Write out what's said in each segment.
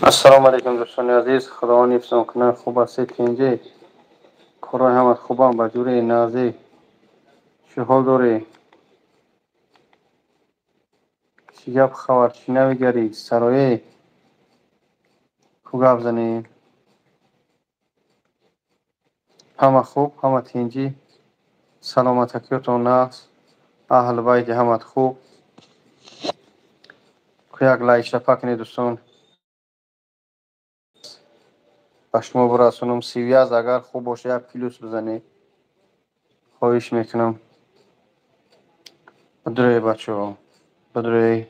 Ассалому алайкум дӯстони азиз, Худованд ҳифзтон кунад. Хуб ҳастед, тинҷед? Корҳои ҳамат хубам, ба ҷуре нағзӣ. Чӣ ҳол дорӣ? Чӣ гап хабар, чӣ навигарӣ? Сарое? Ку гап занем? Ҳама хуб, ҳама тинҷӣ, саломатакиётон нағз, аҳли байти ҳамат хуб. Ку як лайк шапа кунед дӯстон. Ба шумо бирасонам сивяз, агар хуб боша як плюс бизанед. Хоҳиш мекунам. Бидурей бачаҳо, бидурей.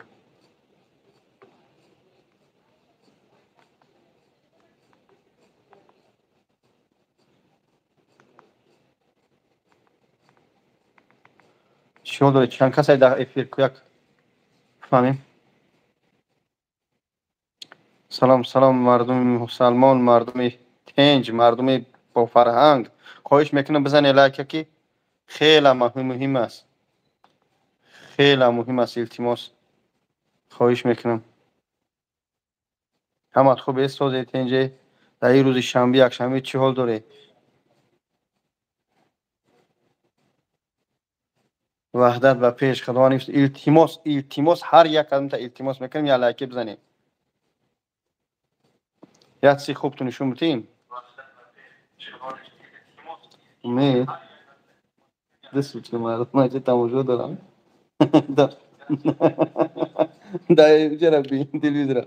Чӣ ҳол доред? Чанд касе дар эфир? Ку як фаҳмем. Салом, салом мардуми мусалмон, мардуми тинҷ, мардуми бофарҳанг. Хоҳиш мекунам бизанед лайка, ки хеле муҳим аст. Хеле муҳим аст, илтимос. Хоҳиш мекунам. Ҳамат хуб аст, созед тинҷе? Дар ин рӯзи шанбе, якшанбе чӣ ҳол доред? Ваҳдат ба пеш, Худованд ҳифз. Илтимос, илтимос, ҳар як қадамта илтимос мекунем, як лайке бизанед. Як чизи хуб ту нишон бидиҳем. Умед ду сучка мардум ман чӣ тамошо дорам. Да чара бин телевизора.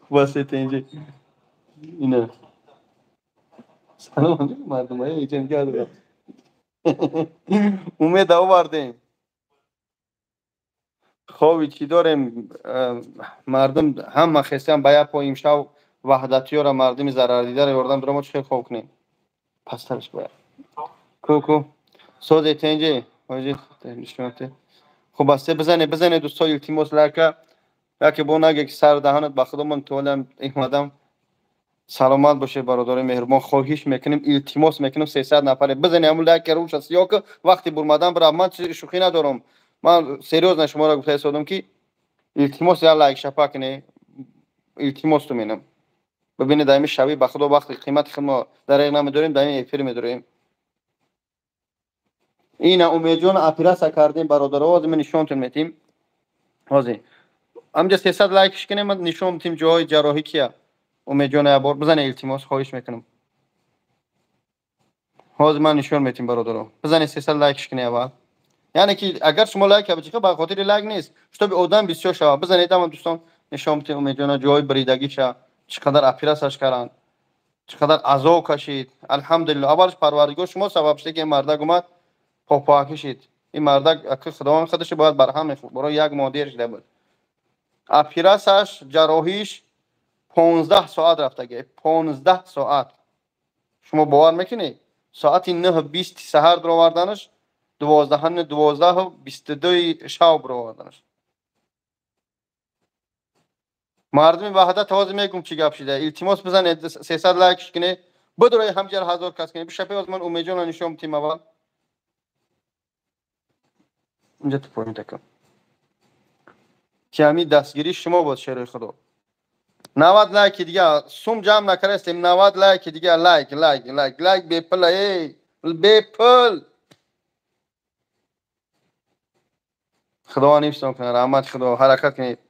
Хуб аст, тинҷи. Ина. Салом алейкум мардум, эй ҷан гардам. Умед овардем. Хоби чӣ дорем? Мардум ҳама хестиан ба як по имшав ваҳдатиёра, мардуми зарардидаро ёрдам дорам, мо чӣ хел хоб кунем? Пасттарш бояд. Ку ку. Созе тинҷи. Ҳоҷи нишонате. Хуб аст, бизанед, бизанед дӯсто, илтимос лайка. Яке бо наге ки сар даҳанат ба худомон толам омадам. Саломат бошед бародарои меҳрубон. Хоҳиш мекунем, илтимос мекунем, 300 нафаре бизанед ҳамун лайка рӯша сиёҳ ки вақти бурмадан бира. Ман шӯхӣ надорам. Ман серьёзно шуморо гуфта истодам ки илтимос як лайк шапа кунед. Илтимос ту менам. Бибинед дар ин шаби ба худо вақти қимати худ мо дареғ намедорем, дар ин эфир медорем. Ина Умедҷон оператсия кардем бародаро, ҳозир ман нишонтон медиҳем. Ҳозир ҳамҷа 300 лайкш кунем, ман нишон медиҳем ҷоҳои ҷарроҳӣ кия. Умедҷон як бор бизанед илтимос, хоҳиш мекунам. Ҳозир ман нишон медиҳем бародаро. Бизанед 300 лайкш кунед аввал. Яъне ки агар шумо лайк кардед, ба хотири лайк нест, чтобы одам бисёр шавад. Бизанед ҳама дӯстон, нишон медиҳем Умедҷона ҷоҳои бридагиша, чӣ қадар оператсияш карданд, чӣ қадар азоб кашид. Алҳамдулиллоҳ, аввалш Парвардигор шумо сабаб шуд ки ин мардак омад попоакӣ шид. Ин мардак аки Худованд худаш бояд барҳам мехӯрд, барои як моҳ дер шуда буд. Оператсияш, ҷарроҳиш 15 соат рафтаги, 15 соат. Шумо бовар мекунед? Соати 9:20 саҳар бароварданаш, 12:22 шав бароварданаш. Мардуми ваҳдат ҳозир мегӯм чӣ гап шида. Илтимос бизанед 300 лайкш кунед, бидурои ҳамҷар 1000 кас кунед. Бишапе ҳозир ман Умедҷонро нишон медиҳем аввал. Инҷа ту поин такам. Ки ҳамин дастгирии шумо буд, шерои Худо. 90 лайки дига, сум ҷамъ накардастем, 90 лайки дига, лайк, лайк, лайк, лайк бепул, эй, бепул. Худованд ҳифзтон кунад, раҳмати Худо, ҳаракат кунед.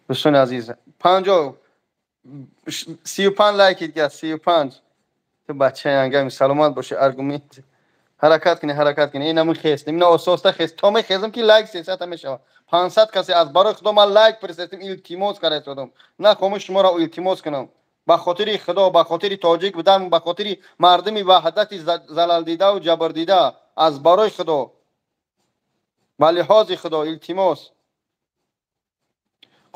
Дӯстони азиз, 50 35 лайки дига, 35. Ту бачаи ангами саломат бошӣ, аргумент. Ҳаракат кунед, ҳаракат кунед. Ин ҳамин хест, ин ососта хест. То мехезам ки лайк 300 мешавад. 500 касе аз барои Худо ман лайк фиристодам, илтимос карда истодам. Нахоҳам шуморо илтимос кунам. Ба хотири Худо, ба хотири тоҷик будан, ба хотири мардуми ваҳдати залалдидаву ҷабрдида, аз барои Худо, ба лиҳози Худо илтимос.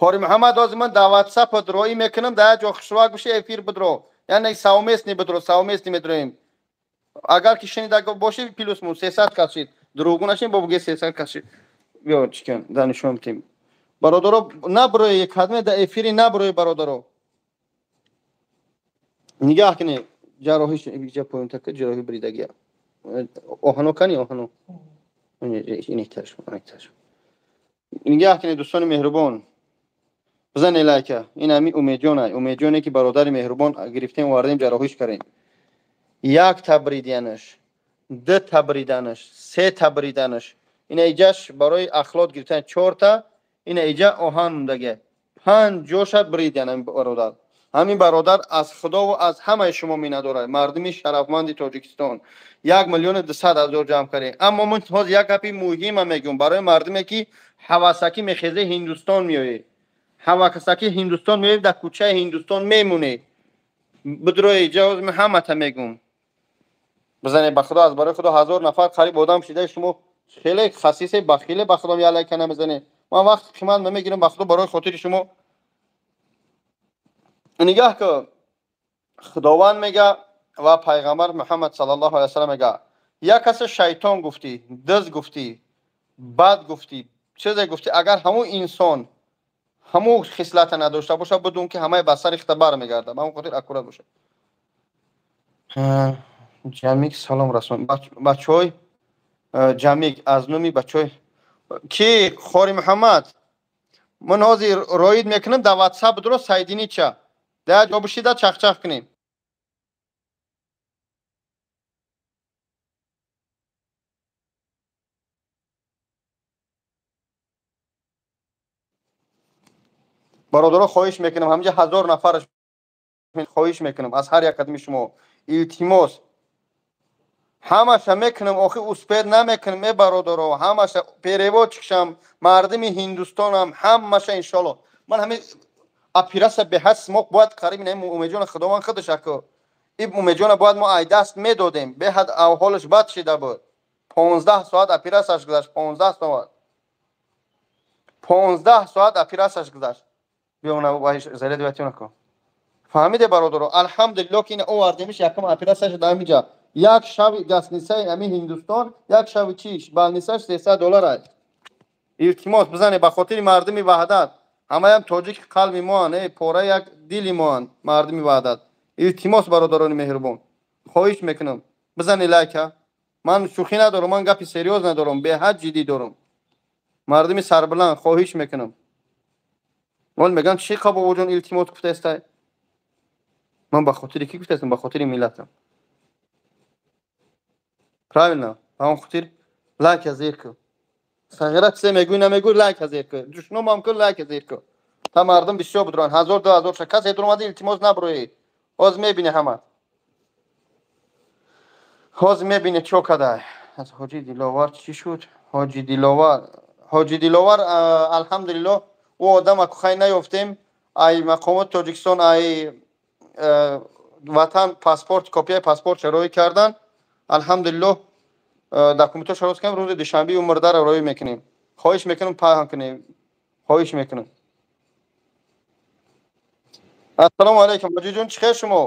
Қори Муҳаммад, ҳозир ман дар WhatsApp роӣ мекунам, дар як ҷо хушрӯак боши, эфир бидро. Яъне совместный бидро, совместный медроем. Агар ки шунида боши, плюс му 300 кас шид. Дурӯғгӯ нашин, бо буге 300 кас шид. Биё чикан, дар нишон медиҳем. Бародаро, наброи кадме дар эфири наброи бародаро. Нигаҳ кунед, ҷарроҳиш иҷа поёнтака ҷарроҳи бридагия. Оҳано кани оҳано. Иниташ, иниташ. Нигаҳ кунед дӯстони меҳрубон. Бизанед лайка. Ин ҳами Умедҷон ай. Умедҷоне ки бародари меҳрубон гирифтем, овардем, ҷарроҳиш кардем. Як та бриданаш, ду та бриданаш, се та бриданаш. Ина иҷаш барои ахлот гирифтан чорта, ина иҷа оҳан мондага. Панҷ ҷоша бридан ҳамин бародар. Ҳамин бародар аз Худову аз ҳамаи шумо миннатдорад. Мардуми шарафманди Тоҷикистон. 1 200 000 ҷамъ кардем. Аммо ман ҳозир як гапи муҳима мегӯям барои мардуме ки ҳавасакӣ мехезе Ҳиндустон меоед. Ҳавасакӣ Ҳиндустон меоед, дар кӯчаи Ҳиндустон мемонед. Бидрои иҷа ҳозир ман ҳамата мегӯм. Бизанед ба Худо, аз барои Худо 1000 нафар қариб одам шида, шумо хеле хасисе, бахиле, ба Худо як лайка намезанед. Ман вақти қимат намегирам, ба Худо барои хотири шумо. Нигаҳ кун, Худованд мега ва пайғамбар Муҳаммад саллаллоҳу алайҳи васаллам мега: як касе шайтон гуфтӣ, дыз гуфтӣ, бад гуфтӣ, чизе гуфтӣ, агар ҳамун инсон ҳамун хислата надошта боша, бидун ки ҳамаи ба сари хита бармегардад. Ба ҳамон хотир аккурат боша. Ҷамик салом расон. Бачаҳои Ҷамик аз номи бачаҳои ки Хори Муҳаммад ман ҳозир роид мекунам дар WhatsApp дуро сайдинича. Дар ҷо бишида чахчах кунем. Бародаро, хоҳиш мекунам, ҳаминҷа 1000 нафараш, хоҳиш мекунам аз ҳар як қадами шумо, илтимос. Ҳамаша мекунам, охи успеть намекунам, э бародаро, ҳамаша переводчик шам, мардуми Ҳиндустонам, ҳамаша иншолло. Ман ҳамин операция беҳад мо бояд қариб ин Умедҷона Худованд худаш аку. Ин Умедҷона бояд мо ай даст медодем, беҳад авҳолаш бад шида буд. 15 соат операцияш гузашт, 15 соат. 15 соат операцияш гузашт. Биёна заряд ватёна ко. Фаҳмиде бародаро, алҳамдулиллоҳ ки ина овардемиш, якум операцияш дар ҳаминҷа. Як шаби гостиница и ҳамин Ҳиндустон, як шаби чиш, больница ш 300 доллар аст. Илтимос, бизанед ба хотири мардуми Ваҳдат. Ҳамаям тоҷики қалби моан, э пора як дили моан, мардуми Ваҳдат. Илтимос, бародарони меҳрубон. Хоҳиш мекунам. Бизанед лайка. Ман шӯхӣ надорам, ман гапи серьёз надорам, беҳад ҷиддӣ дорам. Мардуми сарбаланд, хоҳиш мекунам. Вол мегӯям чӣ қа бобоҷон илтимос гуфтаестай? Ман ба хотири кӣ гуфтаестам? Ба хотири миллатам. Правильно? Ба он хотир лайка зер кун. Сағира чизе мегӯй намегӯй, лайка зер кун. Душномам кун, лайка зер кун. Та мардум бисёр будуранд, ҳазор ду ҳазор ша. Касе дуромада илтимос набуроед. Ҳозир мебинӣ ҳама. Ҳозир мебинӣ чо кадай. Аз Ҳоҷи Диловар чӣ шуд? Ҳоҷи Диловар, Ҳоҷи Диловар, алҳамдулиллоҳ, ӯ одам аку хай наёфтем. Ай мақомоти Тоҷикистон, ай ватан паспорт, копияи паспорт роӣ кардан. Алҳамдулиллоҳ, документҳош рост кардем, рӯзи душанбе ӯ мурдаро роӣ мекунем. Хоҳиш мекунам, паҳн кунем. Хоҳиш мекунам. Ассалому алайкум, ҳоҷиҷон, чӣ хел шумо?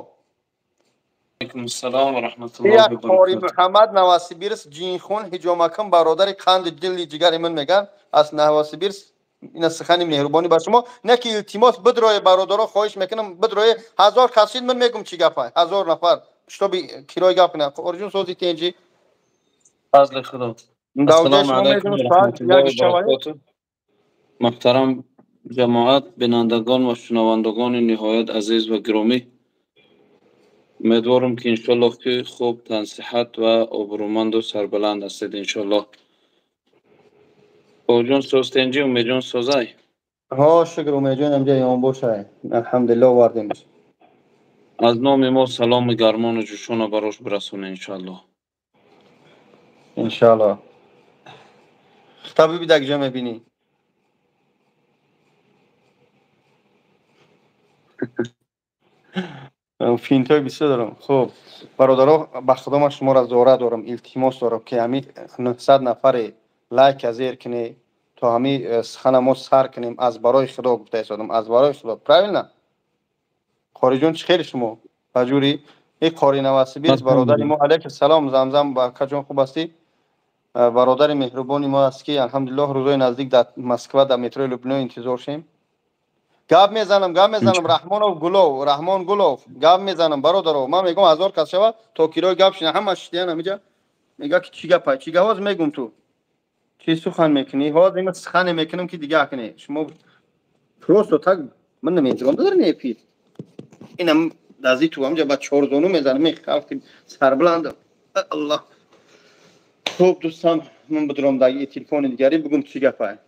Алайкум ассалом ва раҳматуллоҳи Як ва Қори баракатуҳ. Муҳаммад Новосибирск ҷинхун ҳиҷомакун, бародари қанди дили ҷигари ман меган аз Новосибирск. Ина сухани меҳрубонӣ ба шумо. Не ки илтимос, бидроe бародаро, хоҳиш мекунам, бидроe, 1000 кас шид, ман мегум чӣ гапай. 1000 нафар шитоби кирои гап кунад. Қориҷон, сози тенҷӣ? Фазли Худо. Давҷаи Ассалому шумо алайкум медонам ва соат раҳматуллоҳи яки ва шавад. баракатуҳ. Муҳтарам ҷамоат, бинандагон ва шунавандагони ниҳоят азиз ва гиромӣ. Умедворам ки иншоаллоҳ ки хуб, тансиҳат ва обрӯманду сарбаланд ҳастед иншоаллоҳ. Бобоҷон, соз тенҷӣ, Умедҷон созай? Ҳо, шукр, Умедҷон ҳамҷа ён бошай. Алҳамдулиллоҳ, овардемш. Аз номи мо саломи гармону ҷӯшона барош бирасонед иншоаллоҳ. Иншоаллоҳ. Хита биби дар ҷо мебинӣ. Финтҳои бисёр дорам. Хуб, бародаро, ба Худо ман шуморо зора дорам, илтимос дорам ки ҳамин 900 нафаре лайка зер кунед, то ҳамин сухана мо сар кунем. Аз барои Худо гуфта истодам, аз барои Худо. Правильно? Қориҷон, чӣ хели шумо? Ба ҷури ин Қори Новосибирск бародари мо, алайкум салом, Замзам бакаҷон, хуб ҳастӣ? Бародари меҳрубони мо аст ки алҳамдулиллоҳ рӯзои наздик дар Москва дар метрои Люблино интизор шем. Гап мезанам, гап мезанам. Раҳмонов Гулов, Раҳмон Гулов, гап мезанам, бародаро. Ман мегӯям, 1000 кас шава, то кирои гап шина, ҳама шитиян ҳамиҷа. Мега ки чӣ гапа, чӣ гап ҳозир мегӯм, ту чӣ сухан мекунӣ? Ҳозир ма сухане мекунам, ки дига кунӣ. Шумо просто так ман намедонам, дар не эфир. Инам дази ту ҳамҷа ба чорзону мезанам, халқи сарбаланд. Аллоҳ. Хуб, дӯстам, ман бидурам дар телефони дигари, бигӯм чӣ гапа.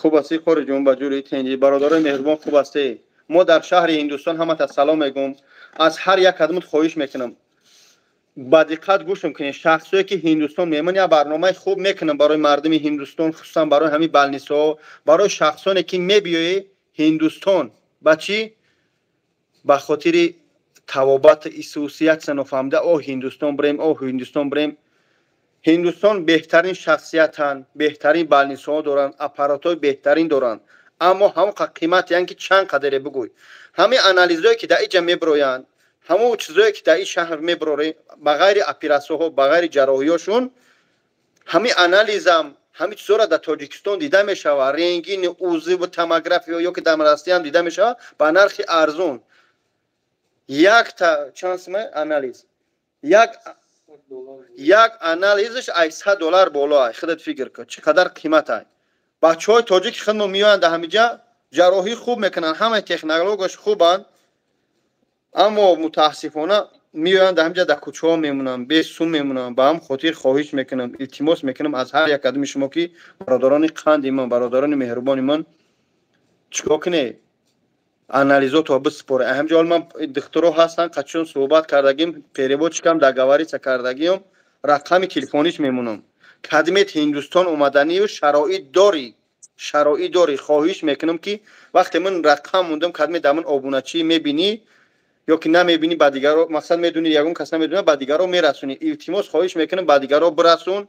Хуб ҳастӣ, қори ҷон, ба ҷури тенҷи, бародарои меҳрубон, хуб ҳастӣ? Мо дар шаҳри Ҳиндустон ҳамата салом мегӯм. Аз ҳар як кадмут хоҳиш мекунам, ба диққат гӯшм кунед. Шахсое ки Ҳиндустон меҳмон, як барномаи хуб мекунам барои мардуми Ҳиндустон, хусусан барои ҳамин балнисоҳо, барои шахсоне ки мебиёи Ҳиндустон ба чӣ? Ба хотири тавобат исусият санофаҳмида, о Ҳиндустон бирем, о Ҳиндустон бирем. Ҳиндустон беҳтарин шахсиятанд, беҳтарин балнисоҳо доранд, аппаратҳои беҳтарин доранд, аммо ҳамон қимат яъне ки чанд қадаре бигӯй. Ҳамин анализое ки дар иҷа мебироянд, ҳамон чизое ки дар ин шаҳр мебирорем, ба ғайри оператсияҳо, ба ғайри ҷарроҳиёшон, ҳамин анализам, ҳамин чизҳоро дар Тоҷикистон дида мешавад, рентген, УЗИ ва томография ё ки дар Россия ҳам дида мешавад ба нархи арзон. Якта чанд сума анализ, як анализш ай $100 боло ай. Худат фикр кун, чӣ қадар қимат ай. Бачаҳои тоҷики худмо меоянд дар ҳамиҷа, ҷарроҳӣ хуб мекунанд, ҳамаи технологияш хубанд, аммо мутаассифона меоянд дар ҳамиҷа, дар кӯчаҳо мемонанд, бесум мемонанд. Ба ҳам хотир хоҳиш мекунам, илтимос мекунам аз ҳар як кадоми шумо, ки бародарони қанди ман, бародарони меҳрубони ман, чикор кунед? Анализотро бисупоред. Ҳамҷа ҳол ман духтуро ҳастанд, қачон суҳбат кардагим, переводчикам договориться кардагиам, рақами телефониш мемонам. Кадимет Ҳиндустон омаданию шароит дорӣ, шароит дорӣ, хоҳиш мекунам, ки вақте ман рақам мондам, кадиме дар ман обуначӣ мебинӣ ё ки намебинӣ, ба дигаро, мақсад медонӣ, ягон кас намедонад, ба дигаро мерасонӣ. Илтимос, хоҳиш мекунам, ба дигаро бирасон.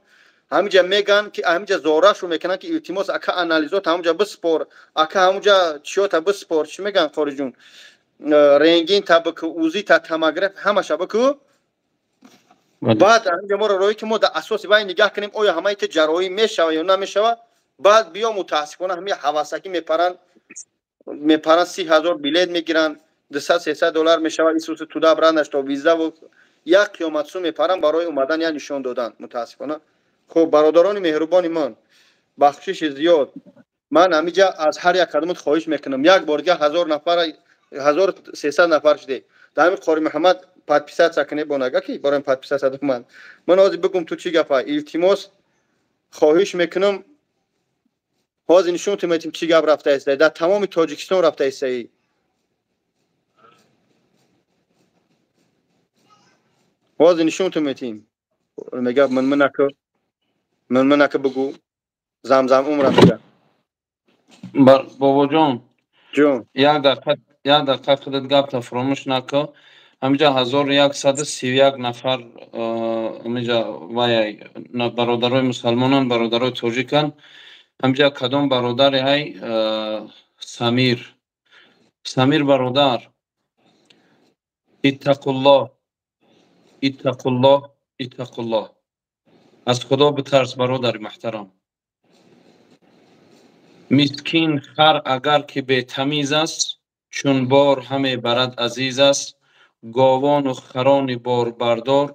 Ҳамиҷа меган ки ҳамиҷа зорашу мекунанд, ки илтимос, ака, анализот ҳамуҷа биспор, ака, ҳамуҷа чиёта биспор, чӣ меган, қориҷун, рентген та бику, УЗИ та, томограф, ҳамаша бику, баъд ҳамиҷа моро роҳӣ, ки мо дар асоси вай нигаҳ кунем, оё ҳамаи те ҷарроҳӣ мешава ё намешава. Баъд биё, мутаассифона, ҳамин ҳавасакӣ мепаранд, мепаранд, 30 000 билет мегиранд, $200-300 мешава исуси туда бранаш то визаву як қиёматсу мепаранд барои омадан, я нишон додан, мутаассифона. Хуб, бародарони меҳрубони ман, бахшиши зиёд, ман ҳамиҷа аз ҳар як кадомат хоҳиш мекунам, як бор дига 1000 нафар, 1300 нафар шуде, дар ҳамин Қори Муҳаммад подписаться кунед, бонага ки барои подписаться ман. Ман ҳозир бигум ту чӣ гапа. Илтимос, хоҳиш мекунам, ҳозир нишонтон метим, чӣ гап рафта иста дар тамоми Тоҷикистон рафта истаи. Ҳозир нишонтон метим. Мега ман манака, ман манака бигӯ, замзам умра мега. Бобоҷон. Ҷон. Як дақиқа, як дақиқа, худат гапта фуромӯш накун. Ҳамиҷа 1131 нафар ҳамиҷа вай бародарои мусалмонан, бародарои тоҷикан. Ҳамиҷа кадом бародаре ҳай, Самир, Самир бародар, иттақуллоҳ, иттақуллоҳ, иттақуллоҳ, аз Худо битарс, бародари муҳтарам. Мискин хар агар ки бетамиз аст, чун бор ҳаме барад азиз аст. Говону харони борбардор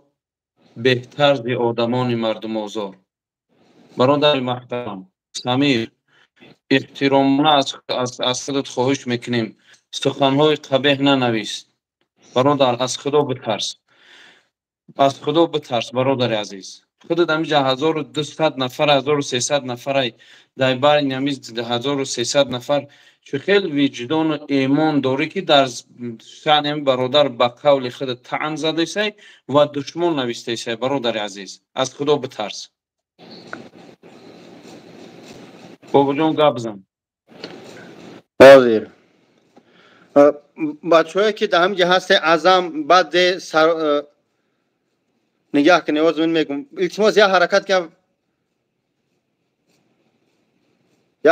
беҳтар зи одамони мардумозор. Бародари муҳтарам Самир, эҳтиромона аз худат хоҳиш мекунем, суханҳои қабеҳ нанавис. Бародар, аз Худо битарс, аз Худо битарс, бародари азиз. Худат ҳамиҷа 1200 нафар, 1300 нафарай, дар байни ҳамин 1300 нафар чӣ хел виҷдону эмон дорӣ, ки дар шаъни ҳамин бародар ба қавли худат таън задесай ва душмон навистесай? Бародари азиз, аз Худо битарс. Бобоҷон, гап зан. Ҳозир, бачаҳое ки дар ҳамин ҷа ҳасте, азам баъд нигаҳ кунед, ҳозир ман мегӯм. Илтимос, як ҳаракат ка,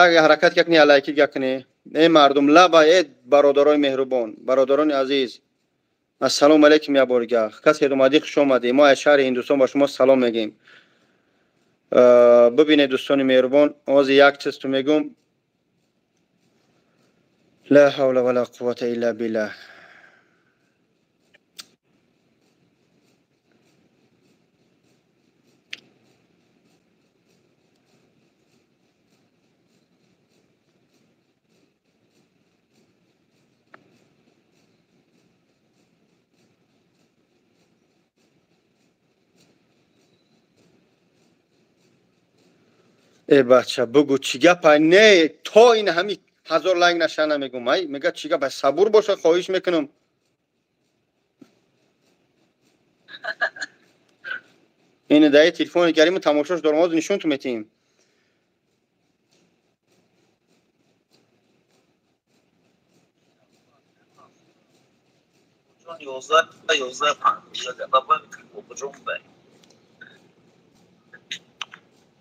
як ҳаракат кунед, лайки кунед. Эй мардум лаба, эй бародарои меҳрубон, бародарони азиз, ассалому алайкум. Як бор дига, касе омадӣ, хуш омадӣ. Мо аз шаҳри Ҳиндустон ба шумо салом мегӯем. Бибинед, дӯстони меҳрубон, ҳозир як чиз ту мегӯм. Ла ҳавла ва ла қуввата илла биллаҳ. Э бача, бугу чӣ гапа? Не, то ин ҳами 1000 лайк наша намегум. Ай, мега чӣ гапа? Сабур боша, хоҳиш мекунам. Ин даи телефони гариму тамошош дорам, ҳозир нишон ту метиҳем.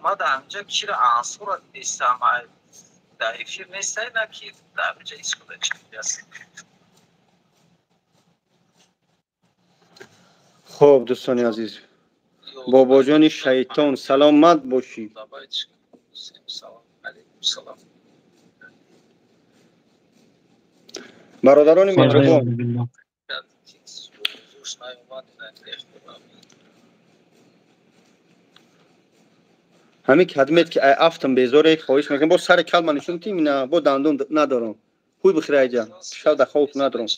Ма дар ҳаминҷа кира ансора дидистам, дар эфир нестай, на ки дар ҳаминҷа истифода чист. Хоб, дӯстони азиз, бобоҷони шайтон, саломат бошӣ. Бародарони меҳрубон, ҳамин кадмет ки ай афтам безоре, хоҳиш мекунам, бо сари калма нишон тим, ина бо дандон надорам. Хуй бихӯр айҷа, шав дар ховт надорам.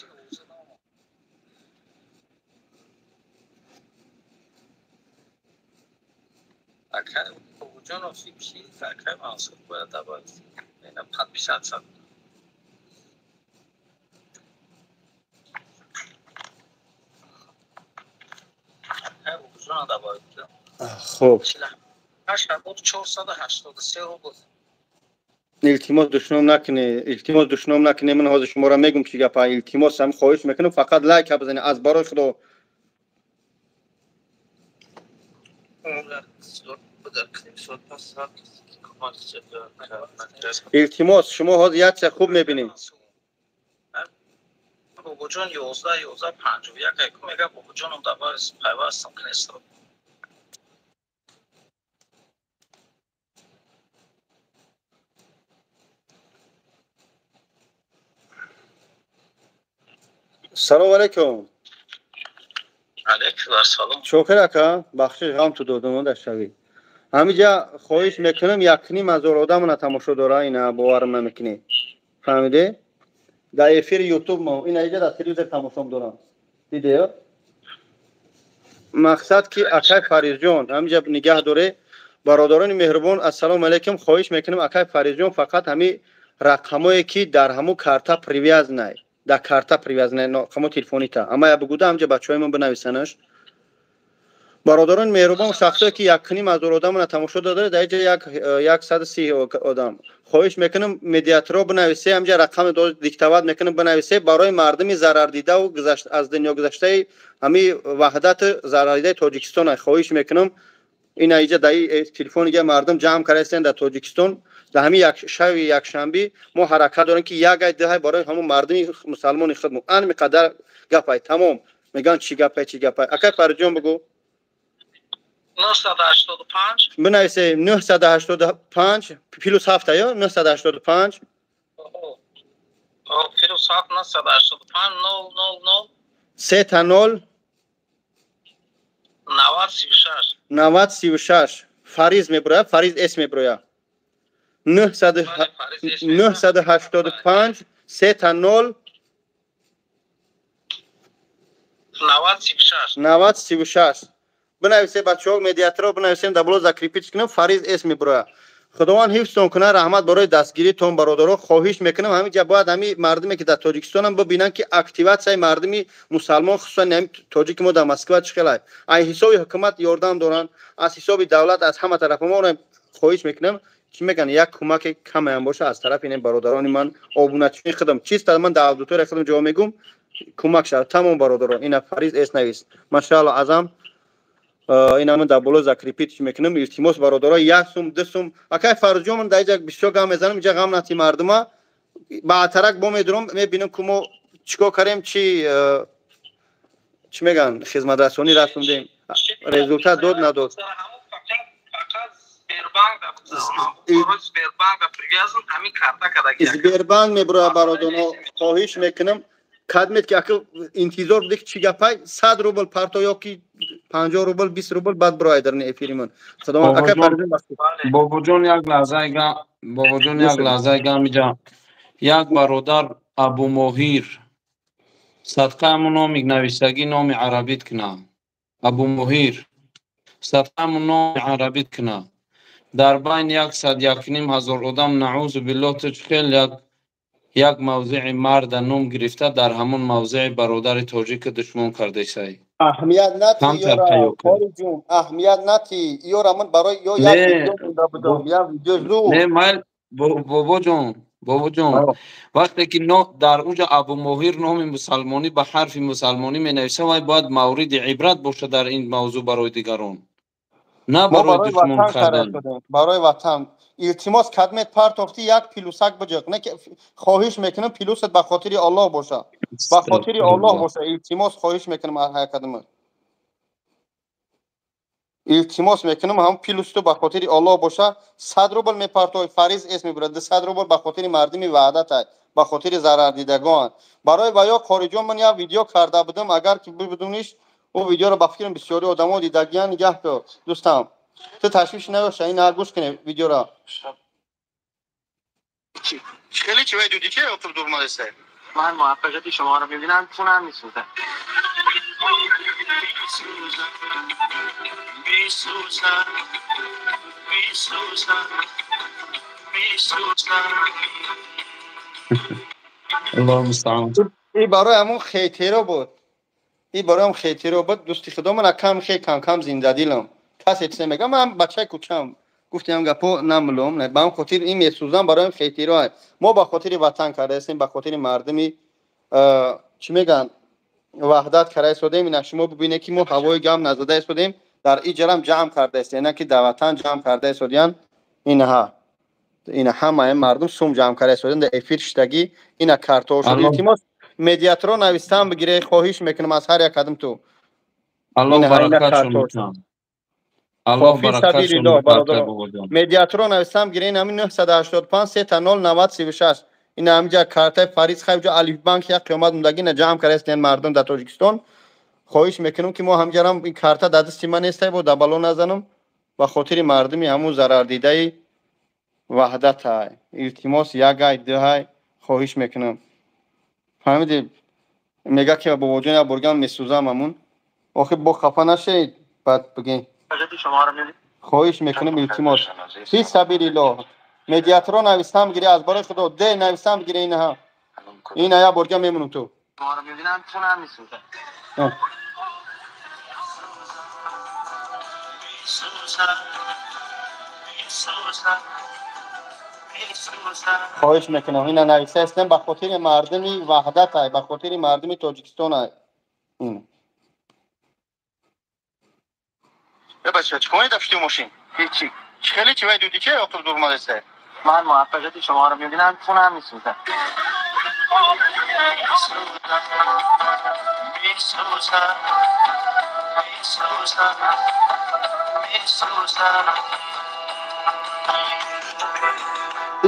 Хоб, илтимос душном накунед, илтимос душном накунед. Ман ҳозир шуморо мегум чӣ гапа. Илтимос, ҳам хоҳиш мекунам, фақат лайк бизанед аз барои Худо. Илтимос, шумо ҳозир як чиз хуб мебинед. Бобоҷон 11 11 51 мега бобоҷоном дар пайвастам кнестро. Салом алейкум. Алейкум ассалом. Шокир ака, бахшиш ғам ту додам дар шавӣ. Ҳамиҷа хоҳиш мекунам, 1,5 ҳазор одамона тамошо дора, ина боварам намекунӣ. Фаҳмидӣ? Дар эфири ютуб мо ина иҷа дар телевизор тамошом дорам. Дидеё? Мақсад ки акай Фаризҷон, ҳамиҷа нигаҳ доре. Бародарони меҳрубон, ассалому алейкум, хоҳиш мекунам акай Фаризҷон фақат ҳами рақамое ки дар ҳаму карта привязанай, дар карта привязанай, рақамо телефонита. Ама я бугуда ҳамҷа бачаҳои ман бинависанаш. Бародарони меҳрубон, шахсое ки 1,5 ҳазор одамона тамошо додара, дар иҷа 130 одам. Хоҳиш мекунам медиаторо бинависе, ҳамҷа рақами диктовать мекунам, бинависе барои мардуми зарардидаву аз дунё гузаштаи ҳами ваҳдати зарардидаи Тоҷикистон. Хоҳиш мекунам, ина иҷа дар телефони мардум ҷамъ кардаистанд дар Тоҷикистон. Дар ҳамин шаби якшанбе мо ҳаракат дорем ки як ай дуҳай барои ҳамон мардуми мусалмони худмо. Ан миқадар гапай тамом. Мегӯянд чӣ гапай, чӣ гапай. Акай Фаридҷон бугӯ. 985 бинависе, 985 плюс 7 ё 985 плюс 7 985 0 0 0 3 та 0 90 36 90 36. Фариз меброя, Фариз С меброя. 985 3 та 0 90 36 90 36. Бинависе бачаҳо, медиаторо бинависем, дар боло закрепить кунем, Фариз С меброя. Худованд ҳифзтон кунад, раҳмат барои дастгиритон, бародаро. Хоҳиш мекунам, ҳаминҷа бояд ҳами мардуме ки дар Тоҷикистонам бибинанд ки активатсияи мардуми мусалмон, хусусан ҳами тоҷики мо дар Москва чӣ хелай. Аз ҳисоби ҳукумат ёрдам доранд, аз ҳисоби давлат, аз ҳама тарафа. Мо хоҳиш мекунам, чӣ мегӯянд, як кӯмаке камаям боша аз тарафи ин бародарони ман, обуначии худам, чиста ман дар аудитория худам ҷавоб мегӯм, кӯмак шавад. Тамом, бародаро, ина Фариз С навис. Машаалло азам, ина ман дар боло закрепить мекунам. Илтимос, бародаро, як сум, ду сум. Акай Фарузҷон, ман дар иҷа бисёр гам мезанам, иҷа ғам нати мардума. Ба атарак бо медурам, мебинам ку мо чикор кардем, чӣ мегӯянд, хизматрасонӣ расондем, результат дод, надод. Фақат Сбербанк мебурояд бародаро, хоҳиш мекунам кадмет ки акл интизор будӣ ки чӣ гапай 100 рубл парто ё ки 50 рубл 20 рубл баъд бирояд дар эфиримон. Худованд ака Фаридун бахшид. Бобоҷон як лаҳзаега, бобоҷон як лаҳзаега ҳамиҷа як бародар Абумоҳир садқааму номи нависагӣ номи арабит кина. Абумоҳир садқааму номи арабит кина. Дар байни 101,5 ҳазор одам наъузу биллоҳ ту хел як мавзеи марда ном гирифта дар ҳамон мавзеи бародари тоҷика душмон кардесай. Аҳамият нати ёра Қориҷун, аҳамият нати ёра ман барои ё як видео монда будам, як видео зуд. Не майл бобоҷон, бобоҷон, вақте ки дар уҷа Абумоҳир номи мусалмонӣ ба ҳарфи мусалмонӣ менависа, вай бояд мавриди ибрат бошад дар ин мавзӯъ барои дигарон, на барои душмон кардан. Барои ватан илтимос кадмет партофти як плюсак биҷиқ. Не ки хоҳиш мекунам плюсат ба хотири Аллоҳ боша. Ба хотири Аллоҳ боша. Илтимос хоҳиш мекунам ҳар кадома. Илтимос мекунам ҳам плюсто ба хотири Аллоҳ боша. 100 рубл мепартой фариз эс мебурад. 200 рубл ба хотири мардими ваҳдатай, ба хотири зарардидагон. Барои ваё Қориҷон ман як видео карда будам, агар ки бибудуниш ӯ видеоро ба фикрам бисёри одамо дидагиян. Нигаҳ кун дӯстам. Ту ташвиш наёша, ин гӯш кунем видеоро. Хеле чӣ вай дудӣ, чӣ оқиб дур мадеста? Ман муваффақияти шуморо мебинам, чунам месӯзад. Месӯзад, месӯзад, месӯзад. Аллоҳу мустаъон. Ин барои ҳамон хейтеро буд. Ин барои ҳам хейтеро буд. Дӯсти худо ман кам хей кам кам зиндадилам. Касе чизе мегӯяд, ман бачаи кӯчам. Гуфтем гапо намлум, ба ҳам хотир ин месӯзам барои хейтеро. Мо ба хотири ватан кардаистем, ба хотири мардуми чӣ мегӯянд ваҳдат карда истодем. Ина шумо бибинед ки мо ҳавои гам назада истодем, дар иҷарам ҷамъ карда истем, на ки дар ватан ҷамъ карда истодиян. Инаҳа ина ҳамаи мардум сум ҷамъ карда истодем дар эфир шиштагӣ. Ина картоҳо шуд. Илтимос медиатро навистан бигире, хоҳиш мекунам аз ҳар як кадом ту. Аллоҳ баракатшон кунад. Аллоҳ баракатшон кунад. Медиатро навистан бигире, ин ҳамин 985 3 0 90 36. Ин ҳаминҷа картаи Фариз хайҷа Алифбанк як қиёмат мондагӣ на ҷамъ карда истем мардум дар Тоҷикистон. Хоҳиш мекунам ки мо ҳамҷарам ин карта дар дасти ман нестай, бо дабало назанам, ба хотири мардуми ҳамун зарардидаи ваҳдатай. Илтимос як ай ду ай хоҳиш мекунам. Фаҳмидӣ? Мега ки бобоҷон як бурган месӯзам ҳамун. Охир бо хафа нашед, баъд бигин. Хоҳиш мекунам илтимос. Фи сабилиллоҳ. Медиатро навистам бигире аз барои Худо. Де навистам бигире инаҳа. Ина як борга мемонам ту. Шуморо мебинам, чунам месӯзад. Хоҳиш мекунам ина нависта истем ба хотири мардуми ваҳдатай, ба хотири мардуми Тоҷикистонай. Ин. Бача, чӣ кор дафти мошин? Ҳеҷи. Хеле чӣ вай дудӣ, чӣ оқиб дур мадеста? Ман муваффақияти шуморо мебинам, чунам месӯзад.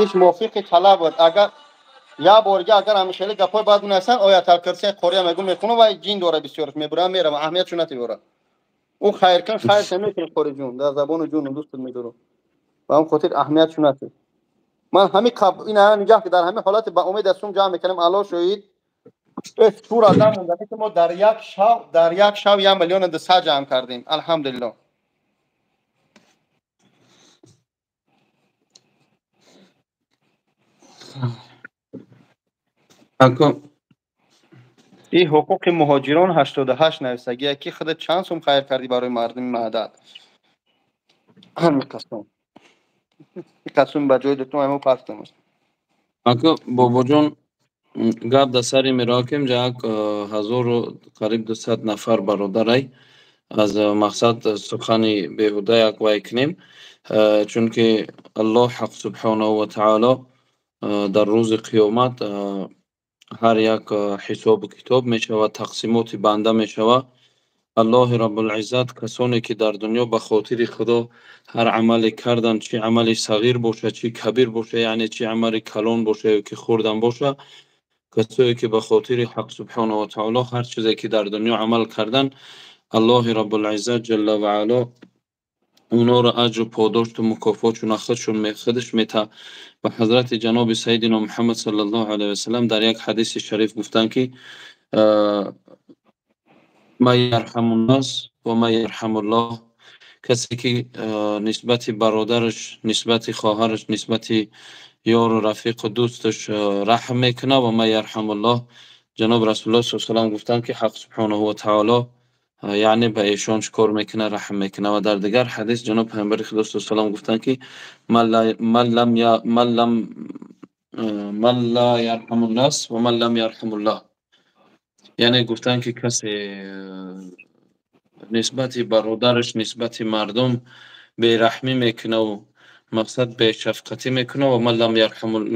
Иш мувофиқи талаб буд. Агар як борга агар ҳамин хеле гапҳои бад менависанд, оятал курсия қория мегӯ мехонам, вай ҷин дора бисёраш мебурам меравам, аҳамиятшо натиёра. Ӯ хайркун хайр намекунад қориҷун, дар забони ҷуну дӯстат медорам. Ба ҳам хотир аҳамиятшо натиёр. Ман ҳамин ина нигаҳ ки дар ҳамин ҳолати ба умед аз сум ҷамъ мекунам, Аллоҳ шоҳид. Тур адам монда ки мо дар як шаб 1,2 миллион ҷамъ кардем. Алҳамдулиллоҳ. Ин ҳуқуқи муҳоҷирон 88 нависагия ки худат чанд сум хайр кардӣ барои мардуми маҳдат. Ҳамин қасм. Ин қасм ба ҷои дутум мо пастам. Ака бобоҷон гап дар сари мероакем як ҳазору қариб 200 нафар бародарай аз мақсад сухани беҳуда як вай кунем, чунки Аллоҳ ҳақ субҳонаҳу ва таъоло дар рӯзи қиёмат ҳар як ҳисобу китоб мешавад, тақсимоти банда мешавад. Аллоҳи Раббулиззат касоне ки дар дунё ба хотири Худо ҳар амале карданд, чӣ амали сағир боша, чӣ кабир боша, яъне чӣ амали калон боша ё ки хурдам боша, касое ки ба хотири Ҳақ субҳонаҳу ва таоло ҳар чизе ки дар дунё амал карданд, Аллоҳи Раббулиззат ҷалла ва ало онҳоро аҷру подошту мукофотшуна худаш мета. Ва ҳазрати ҷаноби сайидино Муҳаммад саллаллоҳу алайҳи васаллам дар як ҳадиси шариф гуфтанд, ки ман ярҳаму ннос ва ман ярҳамуллоҳ, касе ки нисбати бародараш, нисбати хоҳараш, нисбати ёру рафиқу дӯсташ раҳм мекунад, ва ман ярҳамуллоҳ, ҷаноби Расулуллоҳ саллаллоҳу алайҳи васаллам гуфтанд, ки Ҳақ субҳонаҳу ва таоло яъне ба эшон чӣ кор мекунад? Раҳм мекунад. Ва дар дигар ҳадис ҷаноб Паёмбари Худо саллаллоҳу алайҳи васаллам гуфтанд, ки ман ла ярҳаму ннос ва ман лам ярҳамуллоҳ, яъне гуфтанд, ки касе нисбати бародараш, нисбати мардум бераҳмӣ мекунаву мақсад бешафқатӣ мекунад, ва ман лам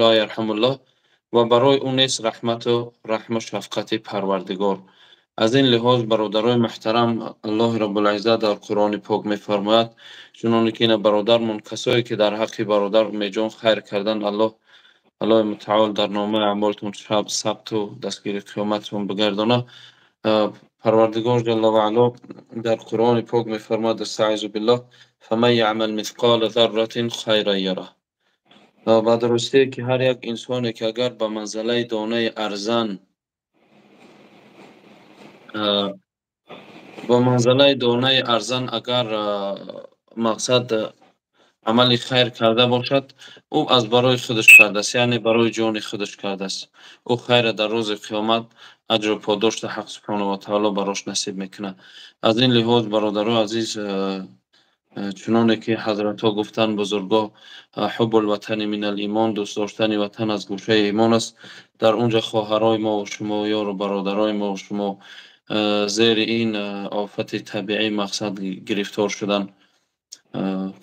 ла ярҳамуллоҳ, ва барои ӯ нест раҳмату раҳму шафқати Парвардигор. Аз ин лиҳоз, бародарои муҳтарам, Аллоҳи Раббулиззат дар Қуръони Пок мефармояд, чуноне ки ина бародармон, касое ки дар ҳаққи бародар Умедҷон хайр карданд, Аллоҳи мутаол дар номаи аъмолтон сабту дастгири қиёматон бигардонад. Парвардигор ҷалла ва ало дар Қуръони Пок мефармояд: астаизу биллоҳ, фаман яъмал мисқола зарратин хайран яраҳ. Ба дурустие ки ҳар як инсоне ки агар ба манзалаи донаи арзан, ба манзалаи донаи арзан агар мақсад амали хайр карда бошад, ӯ аз барои худаш кардааст, яъне барои ҷони худаш кардааст. Ӯ хайра дар рӯзи қиёмат аҷру подошта Ҳақ субҳонаҳу ва таоло барош насиб мекунад. Аз ин лиҳоз, бародарои азиз, чуноне ки ҳазратҳо гуфтанд, бузургоҳ, ҳуббул ватани минал имон, дӯст доштани ватан аз гӯшаи имон аст. Дар он ҷо хоҳарои мо ва шумо, ёру бародарои мо ва шумо зери ин офати табиӣ мақсад гирифтор шуданд.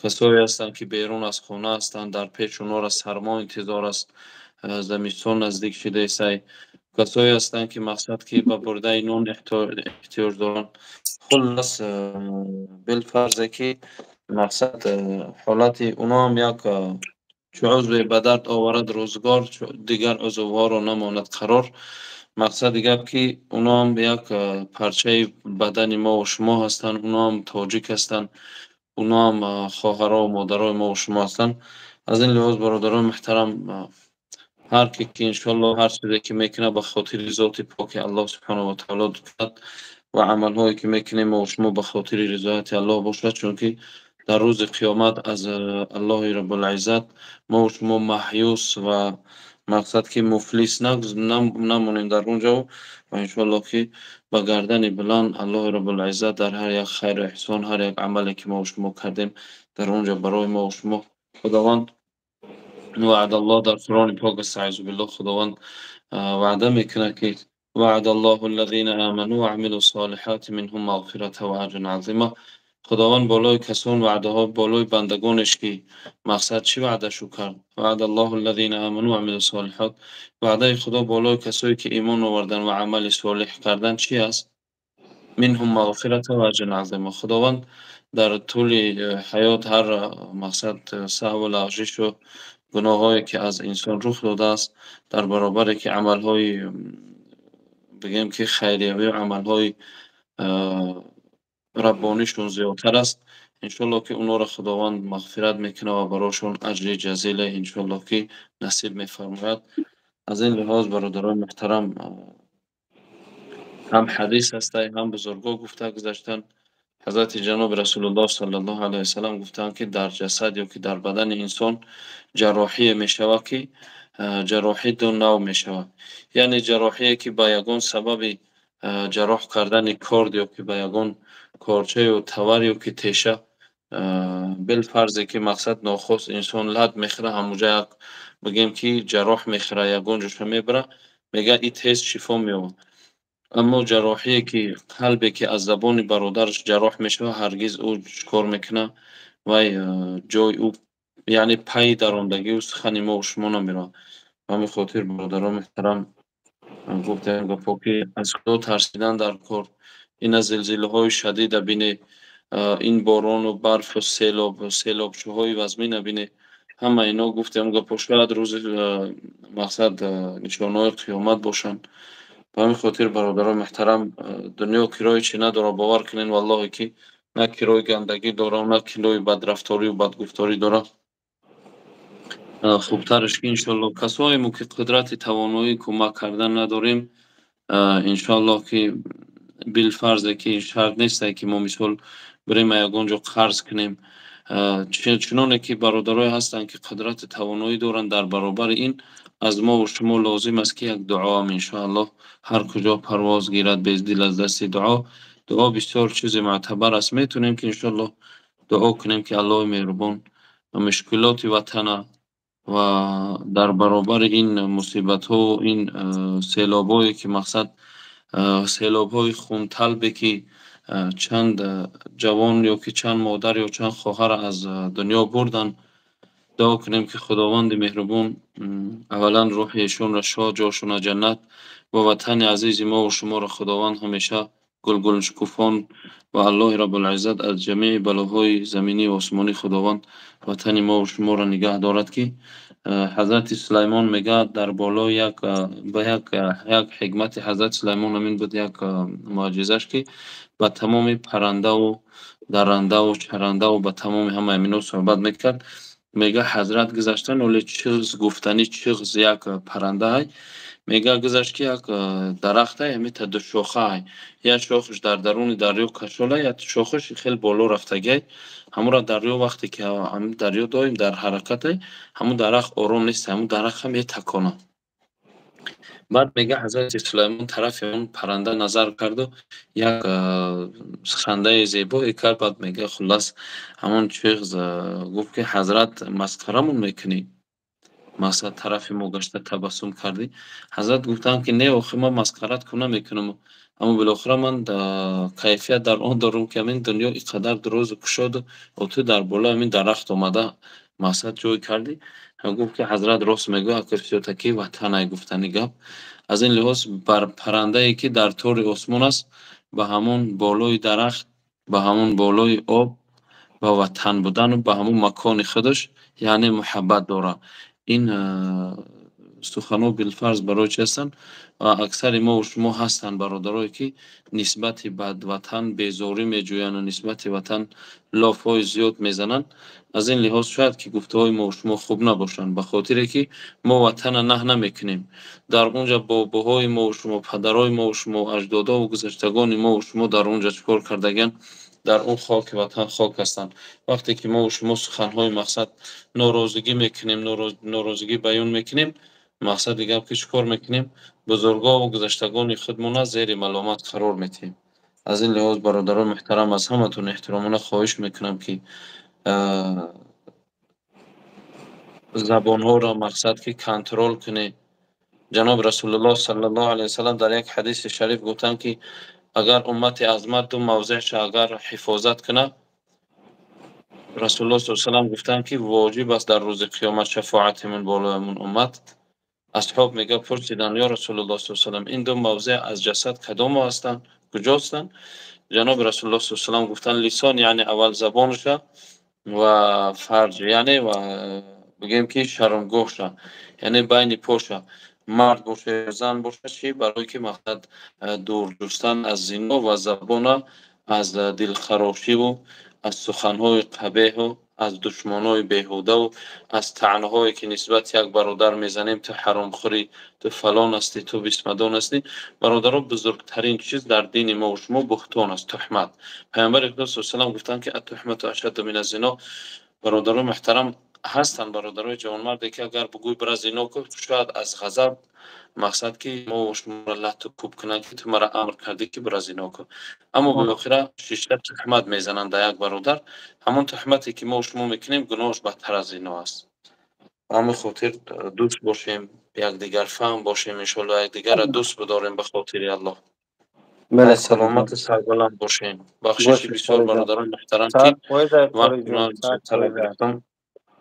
Касое ҳастанд, ки берун аз хона ҳастанд, дар пеш онҳоро сармо интизор аст, зимистон наздик шудаесай. Касое ҳастанд, ки мақсад ки ба бурдаи нон эҳтиёҷ доранд. Хуллас, билфарзе ки мақсад ҳолати онҳоам як чу узве ба дард оварад рӯзгор, дигар узвҳоро намонад қарор. Мақсади гап ки онҳоам як парчаи бадани мо ва шумо ҳастанд, онҳоам тоҷик ҳастанд, онҳоам хоҳаро ва модарои мо ва шумо ҳастанд. Аз ин лиҳоз, бародарони муҳтарам, ҳар ки ки иншоаллоҳ ҳар чизе ки мекунад, ба хотири зоти поки Аллоҳ субҳонаҳу ва таоло кунад ва амалҳое ки мекунем мо ва шумо ба хотири ризояти Аллоҳ бошад, чунки дар рӯзи қиёмат аз Аллоҳи Раббулиззат мо ва шумо маҳюс ва мақсад ки муфлис намонем дар он ҷо ва иншоаллоҳ ки ба гардани баланд Аллоҳи Раббулиззат дар ҳар як хайру эҳсон, ҳар як амале ки мо ва шумо кардем, дар он ҷо барои мо ва шумо Худованд ваъдаллоҳ дар Қуръони Пок, астаизу биллоҳ, Худованд ваъда мекунад, ки ваъдаллоҳу аллазина аману ва амилу солиҳоти минҳум мағфирата ва аҷран азима. Худованд болои касон ваъдаҳо, болои бандагонеш ки мақсад чӣ ваъдашу кард? Ваъдаллоҳу аллазина аману ва амилу солиҳот, ваъдаи Худо болои касое ки имон овардан ва амали солиҳ кардан чӣ аст? Минҳум мағфирата ва аҷран азима. Худованд дар тӯли ҳаёт ҳар мақсад саҳву лағжишу гуноҳҳое ки аз инсон рух додааст, дар баробаре ки амалҳои бигем ки хайриявию амалҳои раббонишон зиёдтар аст, иншоаллоҳ ки онҳоро Худованд мағфират мекунад ва барошон аҷри ҷазиле иншоаллоҳ ки насиб мефармояд. Аз ин лиҳоз, бародарони муҳтарам, ҳам ҳадис ҳастай, ҳам бузургҳо гуфта гузаштанд. Ҳазрати ҷаноби Расулуллоҳ саллаллоҳу алайҳи васаллам гуфтанд, ки дар ҷасад ё ки дар бадани инсон ҷарроҳие мешавад, ки ҷарроҳӣ ду нав мешавад, яъне ҷарроҳие ки ба ягон сабаби ҷарроҳ кардани корд ё ки ба ягон корчаю тавар ё ки теша, билфарзе ки мақсад нохост инсон лат мехӯра, ҳамуҷа як бигем ки ҷарроҳ мехӯра, ягон ҷоша мебара, мегӯяд, и тез шифо меёбад. Аммо ҷарроҳие ки қалбе ки аз забони бародараш ҷарроҳ мешавад, ҳаргиз ӯ чӣ кор мекунад? Вай ҷои ӯ, яъне пайи дарондагию сухани мо шумо намеравад. Ба ҳамин хотир, бародарони муҳтарам, гуфтем гапҳо, ки аз Худо тарсидан дар кор. Ина зилзилаҳои шадида бине, ин борону барфу селоб, селобчӯҳои вазмина бине. Ҳама ино гуфтем гапо шояд рӯзи мақсад нишонаҳои қиёмат бошанд. Ба ҳамин хотир, бародарони муҳтарам, дунё кирои чӣ надорад, бовар кунед, валлоҳе ки на кирои гандагӣ дорад, на кирои бадрафторию бадгуфторӣ дорад. Хубтараш ки иншоаллоҳ касоемо ки қудрати тавоноии кӯмак кардан надорем, иншоаллоҳ ки билфарзе ки шарт нестае ки мо мисол бирем ягон ҷо қарз кунем. Чуноне ки бародарое ҳастанд ки қудрати тавоноӣ доранд, дар баробари ин аз мову шумо лозим аст ки як дуоам иншоаллоҳ. Ҳар куҷо парвоз гирад бездил аз дасти дуо. Дуо бисёр чизи мӯътабар аст. Метавонем ки иншоаллоҳ дуо кунем ки Аллоҳи меҳрубон мушкилоти ватана ва дар баробари ин мусибатҳо, ин селобҳое ки мақсад селобҳои хунталбе ки чанд ҷавон ё ки чанд модар ё чанд хоҳар аз дунё бурданд, дуо кунем ки Худованди меҳрубон аввалан рӯҳи эшонро шод, ҷошона ҷаннат ва ватани азизи мову шуморо Худованд ҳамеша гулгулшукуфон ва Аллоҳи Раббулиззат аз ҷамеи балоҳои заминӣ ва осмонӣ Худованд ватани мову шуморо нигаҳ дорад. Ки ҳазрати Сулаймон мегӯяд дар болои як ба як ҳикмати ҳазрати Сулаймон ҳамин буд, як муъҷизаш, ки ба тамоми паррандаву даррандаву чарандаву ба тамоми ҳама амино суҳбат мекард. Мега ҳазрат гузаштан, оле чиғз гуфтанӣ, чиғз як паррандаай. Мега гузашт ки як дарахтай ҳамита душохаай, як шохаш дар даруни дарё кашолай, як шохаш хеле боло рафтагиай. Ҳамура дарё вақте ки ҳамин дарё доим дар ҳаракатай, ҳамун дарахт ором нест, ҳамун дарахт ҳам метаконад. Баъд мега ҳазрати Сулаймон тарафи он парранда назар карду як хандаи зебое кард. Баъд мега хуллас ҳамон чиғз гуфт ки ҳазрат, масхарамон мекунӣ? Мақсад тарафи мо гашта табассум кардӣ. Ҳазрат гуфтанд ки не, охи ман масхарат ку намекунам, аммо билохира ман кайфият дар он дорам ки ҳамин дунё ин қадар дурозу кушоду ту дар болои ҳамин дарахт омада мақсад ҷой кардӣ. Гуфт ки ҳазрат рост мегӯяд, акр всё-таки ватанай гуфтани гап. Аз ин лиҳоз бар паррандае ки дар тори осмон аст, ба ҳамон болои дарахт, ба ҳамон болои об, ба ватан будану ба ҳамон макони худаш яъне муҳаббат дорад. Ин суханҳо билфарз барои чи ҳастанд? Ва аксари мову шумо ҳастанд бародарое ки нисбати ба ватан безорӣ меҷӯянд, нисбати ватан лофҳои зиёд мезананд. Аз ин лиҳоз шояд ки гуфтаҳои мову шумо хуб набошанд, ба хотире ки мо ватана наҳ намекунем. Дар он ҷа бобоҳои мову шумо, падарои мову шумо, аҷдодову гузаштагони мову шумо дар он ҷа чӣ кор кардагианд? Дар он хоки ватан хок ҳастанд. Вақте ки мову шумо суханҳои мақсад норозигӣ мекунем, норозигӣ баён мекунем, мақсади гап ки чӣ кор мекунем? Бузургову гузаштагони худмона зери маломат қарор медиҳем. Аз ин лиҳоз, бародарони муҳтарам, аз ҳаматон эҳтиромона хоҳиш мекунам ки забонҳоро мақсад ки контрол кунед. Ҷаноби Расулуллоҳ саллаллоҳу алайҳи васаллам дар як ҳадиси шариф гуфтанд ки агар уммати азмат ду мавзеъша агар ҳифозат кунад, Расулуллоҳ саллаллоҳу саллам гуфтанд ки воҷиб аст дар рӯзи қиёмат шафоатимон болои ҳамун уммат. Асҳоб мега пурсиданд: ё Расулуллоҳ саллаллоҳу саллам, ин ду мавзеъ аз ҷасад кадомо ҳастанд, куҷо ҳастанд? Ҷаноби Расулуллоҳ саллаллоҳу саллам гуфтанд: лисон, яъне аввал забонша, ва фарҷ, яъне ва бигӯем ки шаромгоҳша, яъне байни поша, мард боша ё зан боша. Чи барое ки мақсад дур ҷустан аз зино ва забона аз дилхарошиву аз суханҳои қабеҳу аз душмонҳои беҳудаву аз таънаҳое ки нисбати як бародар мезанем: ту ҳаромхӯрӣ, ту фалон ҳастӣ, ту бисмадон ҳастӣ. Бародаро, бузургтарин чиз дар дини мову шумо буҳтон аст, туҳмат. Паёмбари Худо саллаллоҳу саллам гуфтанд ки аттуҳмату ашадду мина зино. Бародарои муҳтарам, ҳастанд бародарои ҷавонмарде ки агар бугӯй бира зино кун, шояд аз ғазаб мақсад ки мову шуморо латту кӯб кунанд ки ту маро амр кардӣ ки бира зино кун. Аммо билохира шишта туҳмат мезананд да як бародар. Ҳамон туҳмате ки мову шумо мекунем, гуноҳаш бадтар аз зино аст. Ба ҳамин хотир дӯст бошем, якдигарфаҳм бошем, иншоалло якдигарро дӯст бидорем ба хотири Аллоҳ. Саломату сарбаланд бошем. Бахшиши бисёр, бародарони муҳтарам, ки вақт.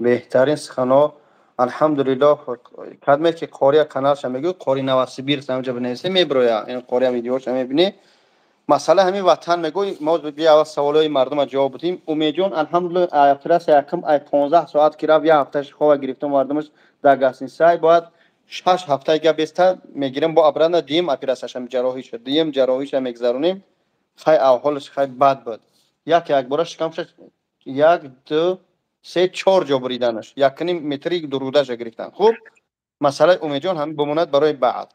Беҳтарин суханҳо, алҳамдулиллоҳ. Кадме ки қория каналша мегӯ, қори Новосибирск, ҳамҷа бинависе, мебироя. Ин қория видеоша мебинӣ. Масъала ҳамин ватан мегӯй, мо бия аввал саволҳои мардума ҷавоб бидиҳем. Умедҷон, алҳамдулилла, оператсия якум ай 15 соат ки рафт, як ҳафташ хова гирифтам, мардумаш дар гостиница бояд 6 ҳафтаи га беста мегирем, бо обратно дуюм оператсияшам ҷарроҳӣ шуд. Дуюм ҷарроҳиша мегзаронем. Хай, авҳолаш хай бад буд. Як якбора шикамша як, ду, се, чор ҷо буриданаш. Якним метри дурудаша гирифтан. Хуб, масъалаи Умедҷон ҳамин бимонад барои баъд.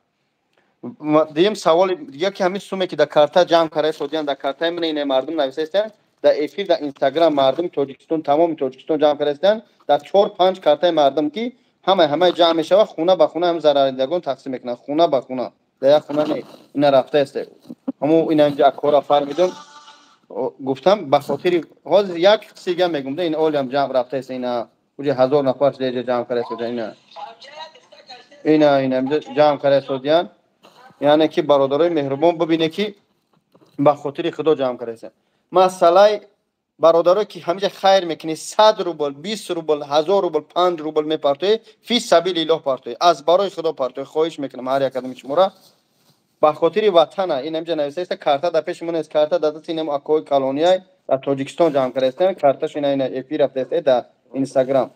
Дуюм саволи дига, ки ҳамин суме ки дар карта ҷамъ карда содиян, дар картаи ман ина мардум нависастиян, дар эфир, дар Инстаграм мардуми Тоҷикистон, тамоми Тоҷикистон ҷамъ карда, дар чор панҷ картаи мардум, ки ҳама ҳамаи ҷамъ мешавад, хона ба хона ҳам зарардидагон тақсим мекунанд, хона ба хона, дар як хона не, ина рафтааст, ҳамо ина инҷа акора фармидум, гуфтам, ба хотири ҳозир як қисси дига мегум, ин олиам ҷамъ рафтааст, ина уҷа 1000 нафар шуда ҷамъ карда содиян, ина ҷамъ карда содиян. Яъне ки бародарои меҳрубон, бибине, ки ба хотири Худо ҷамъ кардаистанд. Масъалаи бародарое ки ҳамиҷа хайр мекунӣ, 100 рубл, 20 рубл, 1000 рубл, 5 рубл мепартоӣ, фи сабилиллоҳ партоӣ, аз барои Худо партоӣ. Хоҳиш мекунам ҳар як адами шуморо ба хотири ватана. Ин ҳамиҷа нависаиста, карта дар пеши мон аст, карта дар дасти инам акои калонияй дар Тоҷикистон ҷамъ кардаистанд, карташ ина эфир рафтааст дар Инстаграм.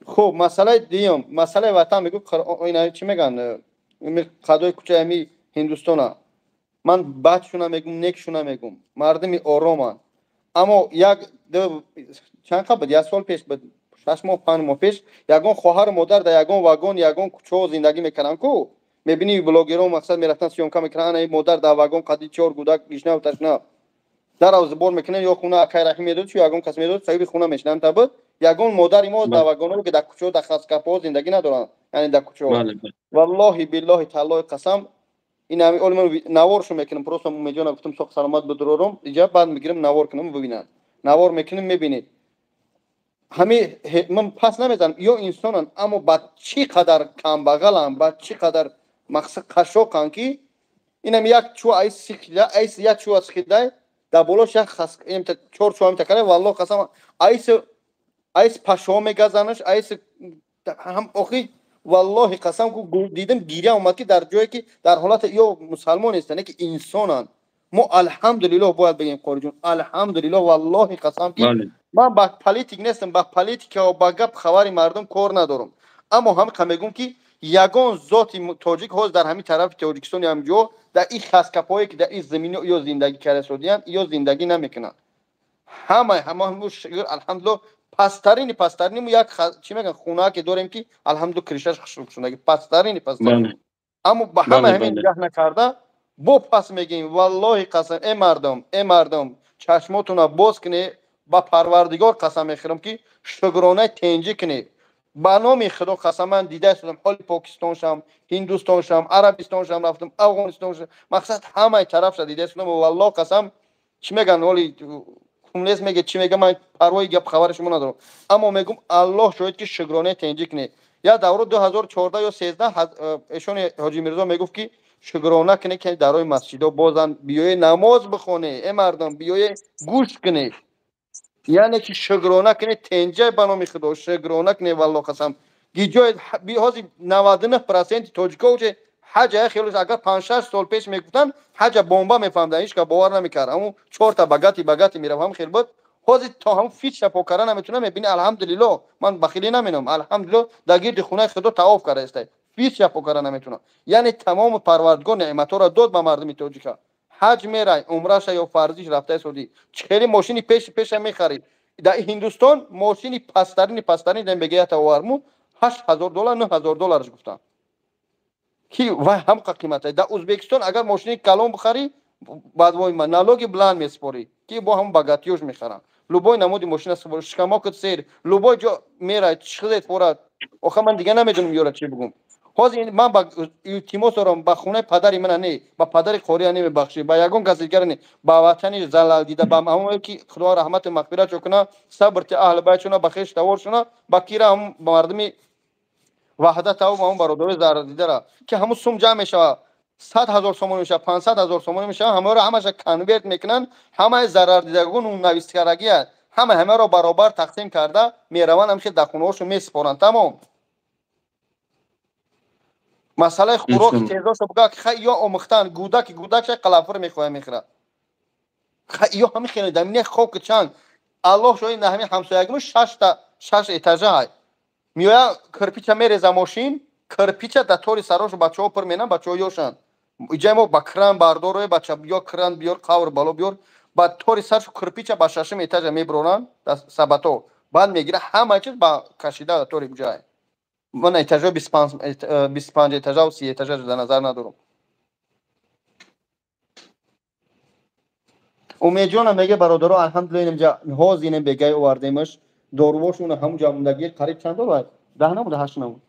Хуб, масъалаи дуюм, масъалаи ватан мегӯ, ина чӣ мегӯянд, қадои кӯчаи ҳами Ҳиндустона, ман бадшуна мегум, некшуна мегум, мардуми ороманд, аммо як чанд қабл буд, як сол пеш буд, 6 моҳ, 5 моҳ пеш, ягон хоҳару модар дар ягон вагон, ягон кӯчаҳо зиндагӣ мекарданд ку, мебинӣ, блогерон мақсад мерафтан, съёмка мекарданд, ана модар дар вагон қади чор гудак гишнаву ташна, дарав зибор мекунанд, ё хуна акай Раҳим медод, ё ягон кас медод, соҳиби хуна мешинанд. Та буд ягон модари мо дар вагонҳо, ки дар кӯчаҳо, дар хаскапҳо зиндагӣ надоранд, яъне дар кӯчаҳо. Валлоҳи, биллоҳи, таллоҳи қасам, ин ҳами оли ман наворшо мекунам, просто Умедҷона гуфтам, соқ саломат бидурорум иҷа, баъд мегирам, навор кунам, бибинанд. Навор мекунем, мебинед. Ҳами ман пас намезанам, ё инсонанд, аммо ба чӣ қадар камбағаланд, ба чӣ қадар мақсад қашоқанд, ки инам як чӯ айс сихида, айс як чӯ сихидай, дар болош як хас чор чӯ ҳамита кара. Валлоҳ қасам, айс айс пашо мегазанаш, айс ҳам охи. Валлоҳи қасам, дидам, гиря омад, ки дар ҷое ки дар ҳолати ё мусалмон нестанд, ки инсонанд. Мо алҳамдулиллоҳ бояд бигем, қориҷон, алҳамдулиллоҳ. Валлоҳи қасам, ки ман ба политик нестам, ба политика ба гап хабари мардум кор надорам, аммо ҳамқа мегӯм, ки ягон зоти тоҷик ҳозир дар ҳамин тарафи Тоҷикистони ҳамҷо, дар ин хаскапҳое, ки дар ин замино ё зиндагӣ карда шудиянд, ё зиндагӣ намекунанд. Ҳама ҳама алҳамдулиллоҳ, пасттарини пасттарини як чӣ мегӯянд, хунаа ки дорем, ки алҳамдулиллоҳ, крышаш хушрук, пасттарини пасттарин, аммо ба ҳама ҳамин нигоҳ накарда, бо пас мегӯем. Валлоҳи қасам, э мардум, э мардум, чашмотуна боз кунед. Ба Парвардигор қасам мехӯрам, ки шукронаи тенҷӣ кунед. Ба номи Худо қасам, ман дида шудам ҳоли Покистоншам, Ҳиндустоншам, Арабистоншам рафтам, Афғонистоншам, мақсад ҳамаи тарафша дида шудам. Валлоҳ қасам, чӣ мегӯянд, ҳоли кумлес меге, чӣ мега, ман парвои гап хабари шумо надорам, аммо мегум, Аллоҳ шоҳид, ки шукронаи тенҷӣ кунед. Як давра 2014 ё 13 эшони Ҳоҷи Мирзо мегуфт, ки шукрона кунед, ки дарои масҷидо бозанд, биёе намоз бихоне, э мардум, биёе гӯш кунед. Яъне ки шукрона кунед тенҷа, ба номи Худо шукрона кунед. Валлоҳ қасам, гиҷои ҳозир 99% тоҷико че ҳаҷа хеле, агар 5-6 сол пеш мегуфтанд, ҳаҷа бомба мефаҳмидан, ҳеч кас бовар намекард. Ҳамун чорта багати багати мерафт, ҳам хел буд. Ҳозир то ҳамун фитша покара наметунам, мебини, алҳамдулиллоҳ, ман бахилӣ наменам, алҳамдулиллоҳ, дар гирди хонаи Худо тавоф карда истай, фитша покара наметунам. Яъне тамоми Парвардигор неъматҳоро дод ба мардуми тоҷика. Ҳаҷ мерай, умраша ё фарзиш рафтаи содӣ, хеле мошини пеши пеша мехарӣ. Дар Ҳиндустон мошини пасттарини пасттарин мегӯята оварму 8000 доллар, 9000 доллараш гуфтам, ки вай ҳамқа қимата. Дар Ӯзбекистон агар мошини калон бихарӣ, баъд вой налоги баланд месупорӣ, ки бо ҳам богатиёш мехаранд. Любой намуди мошина, шикамокат сер, любой ҷо мерай, чизет форад. Оха, ман дига намедонам ёра чӣ бигӯм. Ҳозир ман ба илтимос дорам, ба хонаи падари мана не, ба падари қория не, мебахшӣ, ба ягон каси дигара не, ба ватани залал дида, ба ҳамое ки Худо раҳмати мағфират куна, сабр ти аҳли байтшуна, ба хеш таворшуна, ба кира ҳам ба мардуми Ваҳдат, ав ҳамон бародарои зарардидара, ки ҳамун сум ҷамъ мешавад, 100 000 сомонӣ мешавад, 500 000 сомонӣ мешавад, ҳамаро ҳамаша конверт мекунанд, ҳамаи зарардидагон нависткарагия, ҳама ҳамаро баробар тақсим карда мераванд, ҳамхел дар хонаҳошон месупоранд. Тамом. Масъалаи хӯроки тезошо буга, ки хай ё омӯхтан гудаки гудакша қалафур мехоҳад, мехӯрад. Ё ҳами хеле дамине хок чанг. Аллоҳ шоҳид, ҳами ҳамсоягимо шашта шаш этажа ҳай. Миёя кирпича мереза мошин, кирпича да тори сарошу бачаҳо пир менан, бачаҳо ёшанд. Иҷаи мо ба кран бардоро, бача биёр кран биёр, қавр бало биёр, ба тори саршу кирпича ба шашум этажа меброранд, сабато. Баъд мегира ҳама чиз ба кашида да тори ҷай. Ман этажо 25 этажа ва 30 этажа дар назар надорам. Умедҷонам меге бародаро, алҳамдулилла инҷа ҳоз инем бегай овардемаш, дорувошона ҳамун ҷамондагӣ қариб чанд дору аст? 10 намуд, 8 намуд.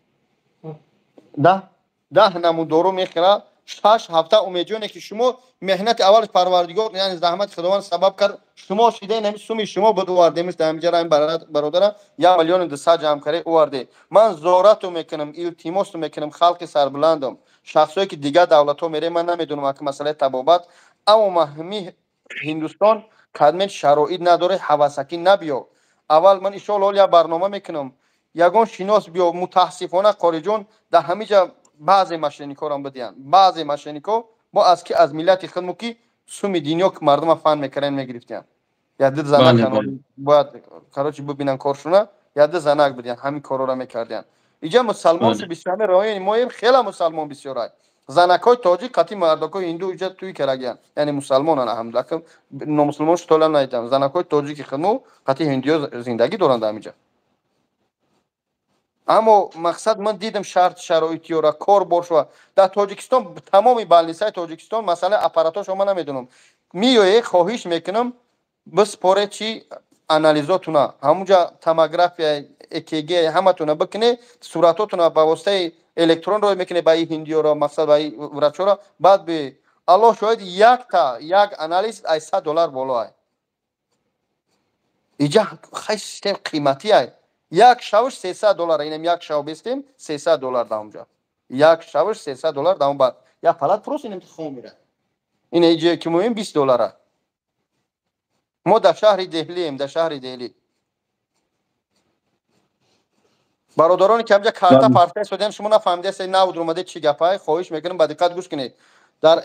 10 намуд дору мехӯра. 6 ҳафта Умедҷоне ки шумо меҳнати аввалаш Парвардигор, яъне заҳмати Худованд сабаб кард, шумо шидаи ҳамин суми шумо буд овардемаш дар ҳаминҷа ҳамин бародара 1,2 миллион ҷамъ карда оварде. Ман зорату мекунам, илтимосу мекунам, халқи сарбуландам, шахсое ки дигар давлатҳо мерем, ман намедонам аки масъалаи табобат, аммо маҳми Ҳиндустон кадмен шароит надоре, ҳавасакӣ набиё. Аввал ман иншоалло як барнома мекунам, ягон шинос биё. Мутаассифона, Қориҷон, дар ҳамиҷа баъзе мошенникорам бидиҳанд, баъзе мошеннико мо аз ки аз миллати худмо ки суми динё мардума фан мекардем, мегирифтиям. Яду занак бояд, короче, бибинан коршуна, яду занак бидиҳанд, ҳамин корора мекардиям. Иҷа мусалмон бисёр, ҳамин райони моем хела мусалмон бисёрай. Занакҳои тоҷик қатъи мардакҳои ҳинду иҷа туй карагиянд, яъне мусалмонан, алҳамдулилла, номусулмон шутола наидам. Занакҳои тоҷики худмо қатъи ҳиндиё зиндагӣ доранд ҳамиҷа. Аммо мақсад ман дидам шарт шароитиёра кор бор шува дар Тоҷикистон, тамоми больницаи Тоҷикистон масъалаи аппаратошо ман намедонам. Миёе, хоҳиш мекунам, биспоре чи анализотуна ҳамунҷа, томография, ЭКГ ҳаматуна бикуне, суратотуна ба воситаи электрон рой мекуне ба и ҳиндиёро, мақсад ба и врачоро. Баъд би Аллоҳ шоҳид, якта як анализ ай $100 боло ай. Иҷа хай систем қиматӣ ай. Як шавш $300, инам як шав бестем $300 дар онҷа. Як шавш $300 дар он, баъд як палат просто инам хом мера. Ин иҷа ки муҳим $20. Мо дар шаҳри Деҳлием, дар шаҳри Деҳлӣ. Бародароне ки ҳамҷа карта партия истодем, шумо нафаҳмидасе, нав омаде, чӣ гапай, хоҳиш мекунам, ба диққат гӯш кунед. Дар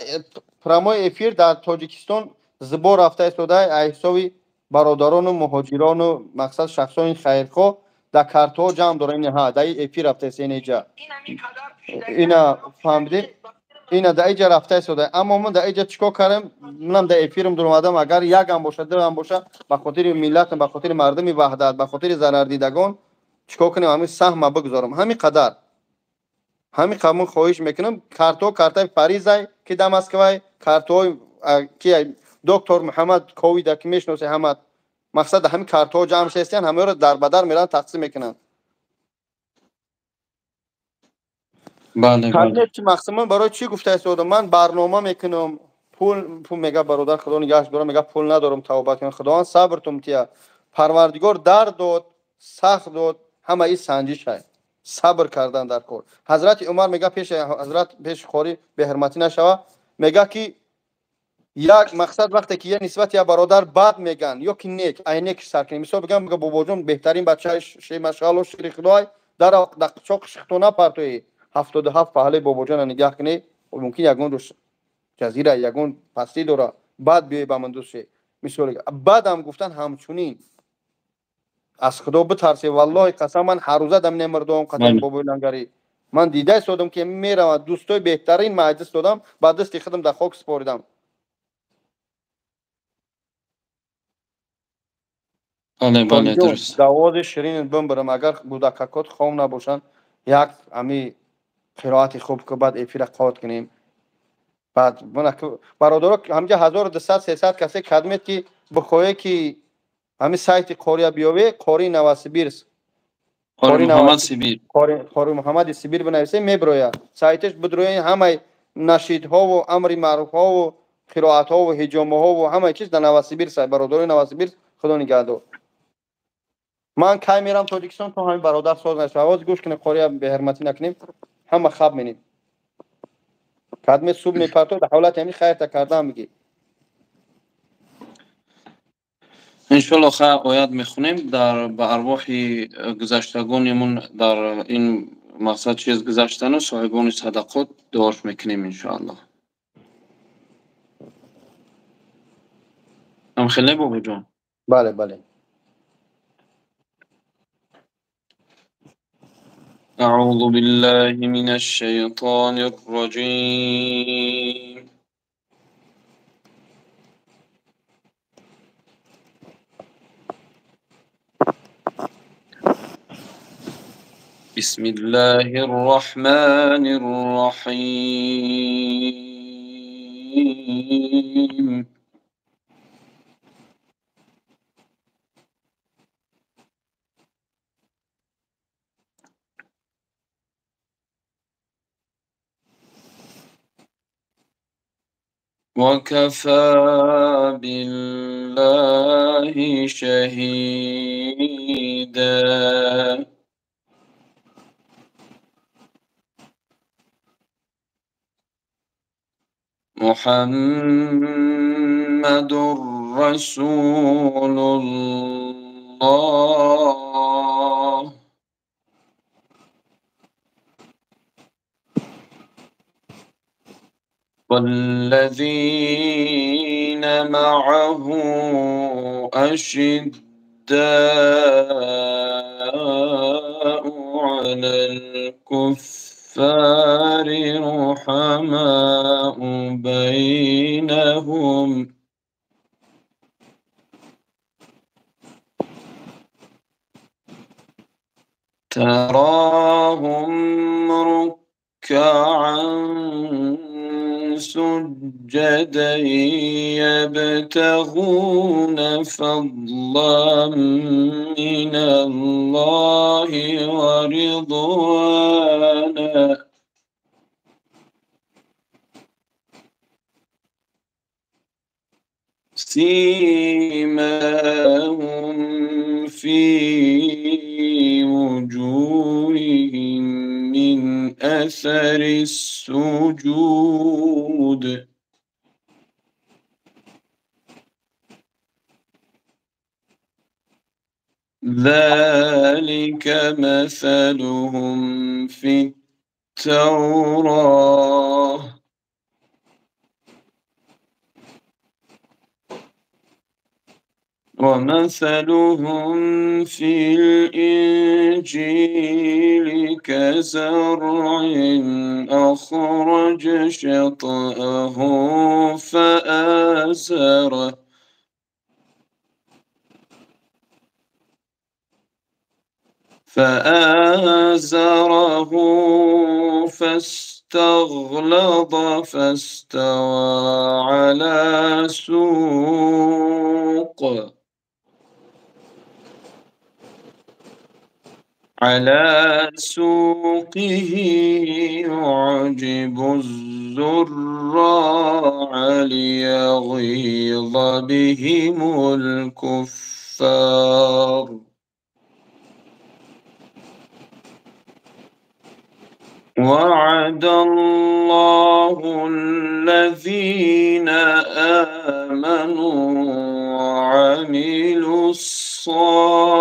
прямой эфир дар Тоҷикистон зибор рафта истода ай ҳисоби бародарону муҳоҷирону мақсад шахсони хайрхоҳ дар картҳо ҷамъ дорем. Ҳа, дар эфир рафта ист иҷа, ина фаҳмидед, ина дар иҷа рафта истода. Аммо ман дар иҷа чӣ кор кардем? Манам дар эфирам дуромадам, агар якам боша, дуам боша, ба хотири миллатам, ба хотири мардуми Ваҳдат, ба хотири зарардидагон чӣ кор кунем, ҳамин саҳма бигузорам, ҳамин қадар, ҳамин қабул хоҳиш мекунам. Картҳо картаи Фаризай, ки дар Москвай, картҳои ки доктор Муҳаммад Ковида, ки мешиносе ҳама, мақсад ҳамин картҳо ҷамъ шестиян, ҳамаро дар бадар мераванд, тақсим мекунанд. Чи мақсад ман барои чӣ гуфта истодам? Ман барнома мекунам, пул пул мега бародар, Худо нигаҳш дорам, мега пул надорам, тавба кунам, Худованд сабртум тия. Парвардигор дар дод, сахт дод, ҳама ин санҷиш ай, сабр кардан дар кор. Ҳазрати Умар мега, пеши ҳазрат, пеши қорӣ беҳурматӣ нашава, мега ки як мақсад вақте ки я нисбати як бародар бад меган ё ки нек, ай нек сар кунем, мисол бигам, мега бобоҷон беҳтарин бачаи шемашғалу шири худой, дар чоқ шихто напартоӣ, 77 паҳлаи бобоҷона нигаҳ кунӣ, мумкин ягон дӯш ҷазира, ягон пастӣ дора, баъд биёй ба ман дӯст. Мисол баъдам гуфтан, ҳамчунин аз Худо битарсе. Валлоҳи қасам, ман ҳаррӯза дам немирдом қатъи бобои лангарӣ. Ман дида истодам, ки меравад дӯстои беҳтарин маҷлис додам, ба дасти худам дар хок супоридам. Давози ширин бимбирам, агар гудакакот хом набошанд, як ами қироати хуб ку, баъд эфира қот кунем. Баъд бародаро, ҳамҷа 1200, 300 касе кадмед, ки бихоҳе ки ҳамин сайти қория биёве, қори Новосибирск, қори Муҳаммади Сибир бинависе, мебирояд сайташ, бидроя, ҳамаи нашидҳову амри маъруфҳову қироатҳову ҳиҷомаҳову ҳамаи чиз дар Новосибирск. Бародарои Новосибирск, Худо нигаҳдор. Ман кай мерам Тоҷикистон, то ҳамин бародар соз нашава. Авоз гӯш кунем, қория беҳурматӣ накунем, ҳама хаб менем. Кадме суб мепарто дар ҳолати ҳамин хайрта кардаам мегӣ. Иншолло, ха, оят мехонем дар ба арвоҳи гузаштагонемон, дар ин мақсад чиз гузаштану соҳибони садақот дуош мекунем, иншоалло. Ам хеле бобоҷон. Бале, бале. أعوذ بالله من الشيطان الرجيم. بسم الله الرحمن الرحيم. وكفى بالله شهيدا. محمد رسول الله. والذين معه أشداء على الكفار رحماء بينهم تراهم ركعا سجدا يبتغون فضلا من الله ورضوانا سيماهم في وجوههم من أثر السجود. ذلك مثلهم في التوراة ومثلهم في الإنجيل كزرع أخرج شطأه فآزره فاستغلظ فاستوى على سوقه يعجب الزراع ليغيظ بهم الكفار. وعد الله الذين آمنوا وعملوا الصالحات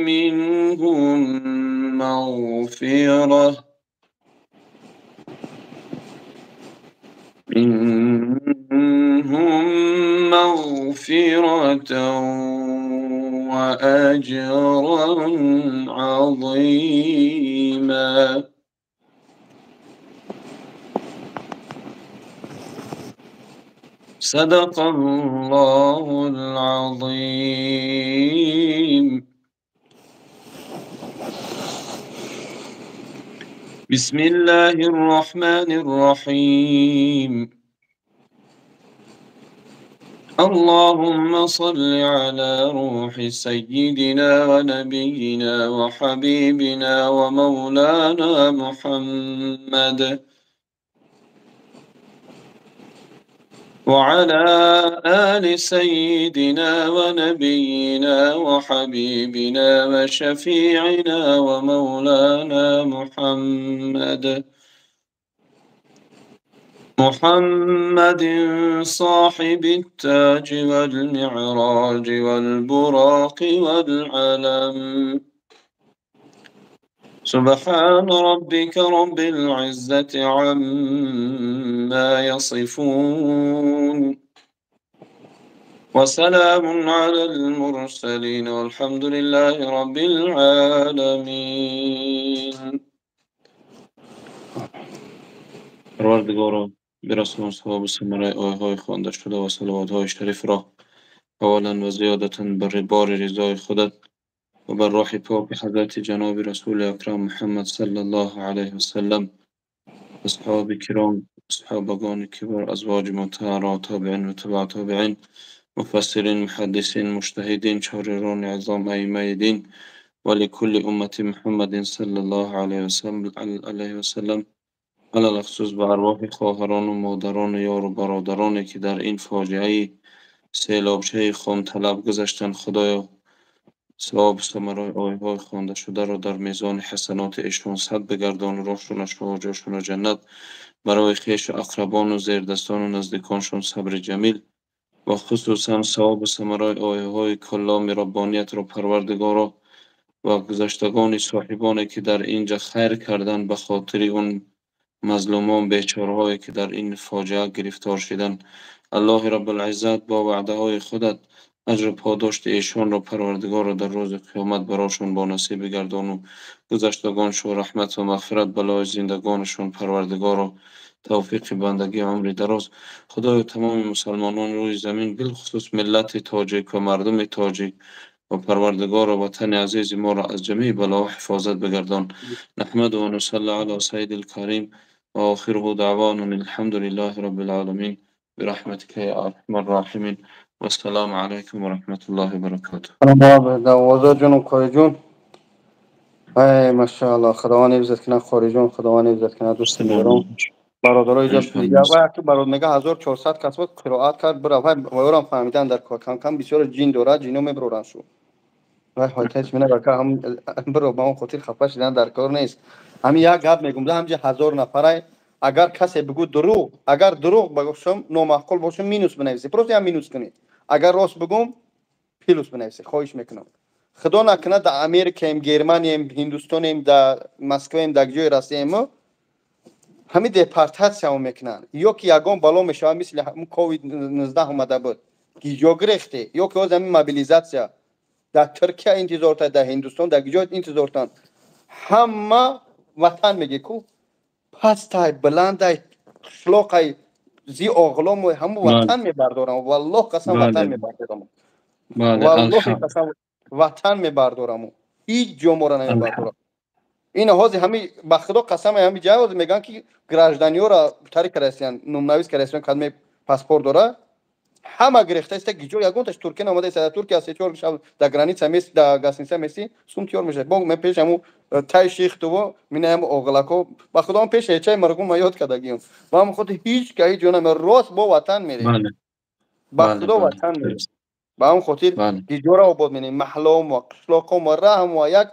منهم مغفرة وأجرا عظيما. صدق الله العظيم. بسم الله الرحمن الرحيم. اللهم صل على روح سيدنا ونبينا وحبيبنا ومولانا محمد وعلى آل سيدنا ونبينا وحبيبنا وشفيعنا ومولانا محمد محمد صاحب التاج والمعراج والبراق والعلم. سبحان ربك رب العزة عما يصفون وسلام على المرسلين والحمد لله رب العالمين. پروردگارا برسان ثواب ثمره آیه‌های خوانده شده و صلوات‌های شریف را اولا و زیادتا بر بار رضای خودت و بر روح پاک حضرت جناب رسول اکرم محمد صلی الله علیه وسلم، اصحاب کرام، صحابگان کبار، ازواج مطهرات، تابعین و تبع تابعین، مفسرین، محدثین، مجتهدین، شاعران عظام، ائمه دین و لکل امت محمد صلی الله علیه وسلم، علی الخصوص به ارواح خواهران و مادران و یار و برادرانی که در این فاجعه سیلابچه خون طلب گذشتند. خدایا ثواب ثمرای آیه‌های خوانده شده را در میزان حسنات ایشان صد بگردان و راهشان و جاشون جنت، برای خویش و اقربان و زیردستان و نزدیکانشان صبر جمیل و خصوصا ثواب ثمرای آیه‌های کلام ربانیت را پروردگارا و گذشتگان صاحبانی که در اینجا خیر کردن به خاطر اون مظلومان بیچارهایی که در این فاجعه گرفتار شدن، الله رب العزت با وعده های خودت اجر پاداشت ایشان را پروردگار را در روز قیامت براشون با نصیب گردان و گذشتگانشون رحمت و مغفرت، بلای زندگانشون پروردگار را توفیق بندگی عمر دراز. خدای تمام مسلمانان روی زمین بالخصوص ملت تاجیک و مردم تاجیک و پروردگار و وطن عزیز ما را از جمیع بلا حفاظت بگردان. نحمد و نصلی علی سید الکریم و آخره دعوانا الحمد لله رب العالمین برحمتك یا ارحم الراحمین. و السلام علیکم و رحمت الله و برکاته. دوازده جونم قاری جون، ای ماشاءالله، خداوند عزت کنه قاری جون، خداوند عزت کنه دوست دارم برادرای جاش دیگه. و یکی برادر میگه 1400 کس بود قرائت کرد برا و اورم فهمیدن در کار کم کم بسیار جین داره، جینو میبرورن شو و حالتش منه برکه هم برو با اون خاطر خفه شدن در کار نیست. همین یک گپ میگم ده همجه 1000 نفره اگر کسی بگو دروغ، اگر دروغ بگوشم نامعقول باشم مینوس بنویسی، پروس هم مینوس کنید، اگر راست بگم پلوس بنویسی. خواهش میکنم خدا نکنه در امریکا، گرمانیم، هندوستانیم، در مسکویم، در جای رسیم همین депортация میکنن یا که یگان بلا میشه مثل همون کووید 19 اومده بود گیجا گرفته، یا که از همین мобилизация در ترکیه انتظار تا در هندوستان در جای انتظار تان همه وطن میگه کو پستای بلندای قشلاقای زی اغلام و همون وطن میبردارم، والله قسم وطن میبردارم، والله قسم وطن میبردارم، هیچ جا ما را نمیبردارم. این ҳозир ҳами ба худо қасам ҳами ҷай ҳозир мегӯянд ки гражданиёро тари карасиян номнавис карасиян кадме паспорт дора ҳама гирифта иста гиҷо ягонташ Туркия наомада иста. Туркия се чор шаб дар граница меси, дар гостиница меси сум тиёр мешавад. Бо мен пеш ҳаму тай шихтуво мина ҳаму оғлако ба худо ман пеш ҳечаи маргум ма ёд кардагиам. Ба ҳамон хотир ҳеҷ ка ҳеҷ ҷо намеро, рост бо ватан мерем, ба худо ватан мерем. Ба ҳамон хотир гиҷора обод менем, маҳаллаом ва қишлоқом ва раҳм ва як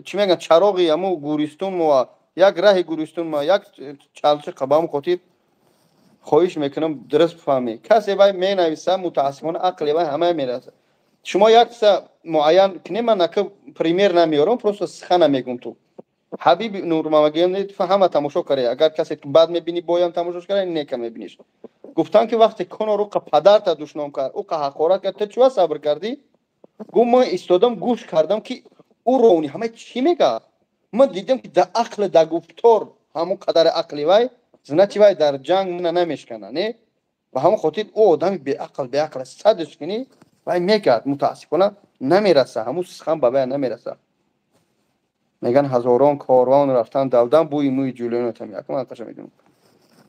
чӣ мегӯянд чароғи ҳаму гӯристон ва як раҳи гӯристон ва як чалчиқа. Ба ҳамон хотир хоҳиш мекунам дуруст бифаҳмед. Касе вай менависа мутаассифона ақли вай ҳама мерасад. Шумо як чиза муайян кунед, ман нака пример намеорам, просто сухана мегӯм. Ту Ҳабиби Нурмамагиён ҳама тамошо карда, агар касе бад мебинӣ боям тамошош карда, нека мебиниш. Гуфтан ки вақте Конор уқа падарта душном кард, уқа ҳақорат кард, ту чува сабр кардӣ? Гуфт ман истодам гӯш кардам ки ӯ рони ҳама чӣ мегӯяд. Ман дидам ки дар ақл, дар гуфтор ҳамон қадари ақли вай, значит вай дар ҷанг мана намешкана, не? Ба ҳамон хотир ӯ одами беақл, беақл аст. Садш кунӣ вай мегӯяд, мутаассифона намераса, ҳамун сухан ба вай намераса. Мегӯянд ҳазорон корвон рафтан давдан бӯи мӯи ҷулиёнатам як ман қаша медонам.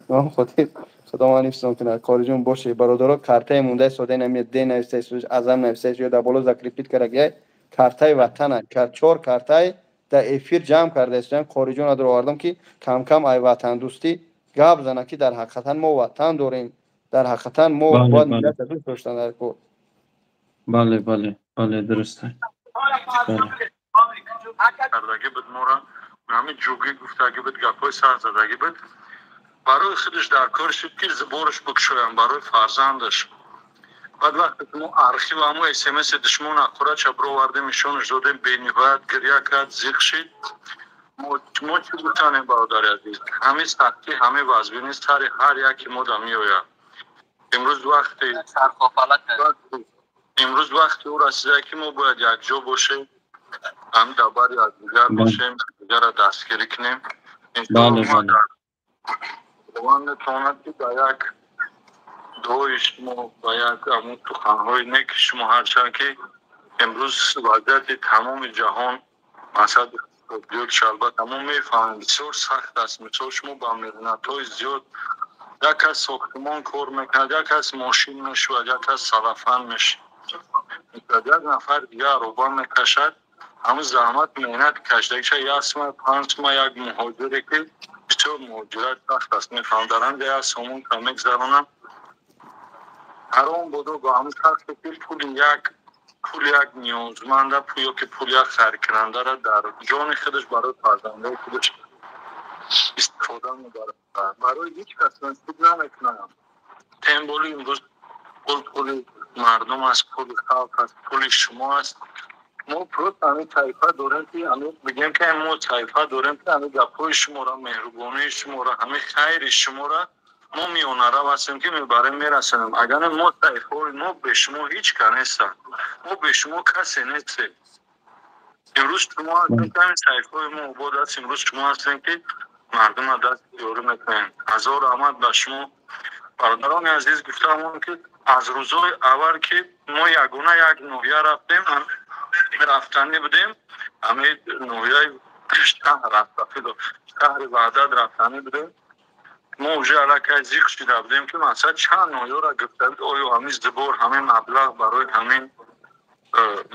Ба ҳамон хотир худо ман ҳифзон кунад. Қориҷон боше бародаро, картаи мондаи содаи намед, де нависаи азам нависаи ё дар боло закрепить карда картаи ватана, чор картаи дар эфир ҷамъ карда истоям. Қориҷон адро овардам ки кам-кам ай ватандӯстӣ гап зана ки дар ҳақиқатан мо ватан дорем, дар ҳақиқатан мо бояд миллатро дӯст доштан дар кор. Бале, бале, бале, дуруст. Кардагӣ буд мора, ҳамин ҷугӣ гуфтагӣ буд, гапҳои сар задагӣ буд. Барои худаш дар кор шуд ки зибораш бикушоям барои фарзандаш. Баъд вақте ки мо архив ҳамо смс душмон аққурача бировардем, нишонаш додем, бениҳоят гиря кард, зиқ шид. Мо чӣ гуфтанем, бародари азиз? Ҳамин сахтӣ, ҳамин вазбинӣ сари ҳар яке мо да меояд. Имрӯз вақти ӯ расида, ки мо бояд якҷо бошем, ҳам дар бари якдигар бошем, якдигарро дастгирӣ кунем. Худованд метавонад, ки ба як дуои шумо, ба як ҳамун суханҳои неки шумо, ҳарчанд ки имрӯз вазъияти тамоми ҷаҳон, масалан, иқтисодиётш, албатта, мо мефаҳмем, бисёр сахт аст. Мисол, шумо ба меҳнатҳои зиёд, як кас сохтмон кор мекунад, як кас мошин мешӯяд, як кас салафан мешӯяд, як нафар дигар ароба мекашад. Ҳамун заҳмат, меҳнат кашидагиша як сума, 5 сума. Як муҳоҷире, ки бисёр муҳоҷират сахт аст, мефаҳмам, дар ҳамҷа як сомон ка мегзаронам. Ҳаром бодо ба ҳамун шахсе, ки пули як ниёзманда, ё ки пули як хайркунандаро дар ҷони худаш, барои фарзандои худаш истифода мебарад. Барои ҳеҷ кас насиб намекунам. Тем более имрӯз пул пули мардум аст, пули халқ аст, пули шумо аст. Мо просто ҳамин саҳифа дорем, ки ҳамин бигем, ки мо саҳифа дорем, ки ҳамин гапҳои шуморо, меҳрубонии шуморо, ҳамин хайри шуморо мо миёнарав ҳастем, ки мебарем, мерасонем. Агар мо саҳифаҳои мо бе шумо ҳеҷ ка нестанд, мо бе шумо касе нестем. Имрӯз шумо ҳастем, ки ҳамин саҳифаҳои мо обод аст. Имрӯз шумо ҳастем, ки мардумро даст ёрӣ мекунем. Ҳазор раҳмат ба шумо, бародарони азиз. Гуфтаамон, ки аз рӯзҳои аввал, ки мо ягона як ноҳия рафтем, рафтанӣ будем, ҳамин ноҳияи шаҳр, шаҳри Ваҳдат рафтанӣ будем, мо уже аллакай зиқ шида будем, ки масалан чанд ноҳияро гуфта буд. Оё ҳамин сбор, ҳамин маблағ барои ҳамин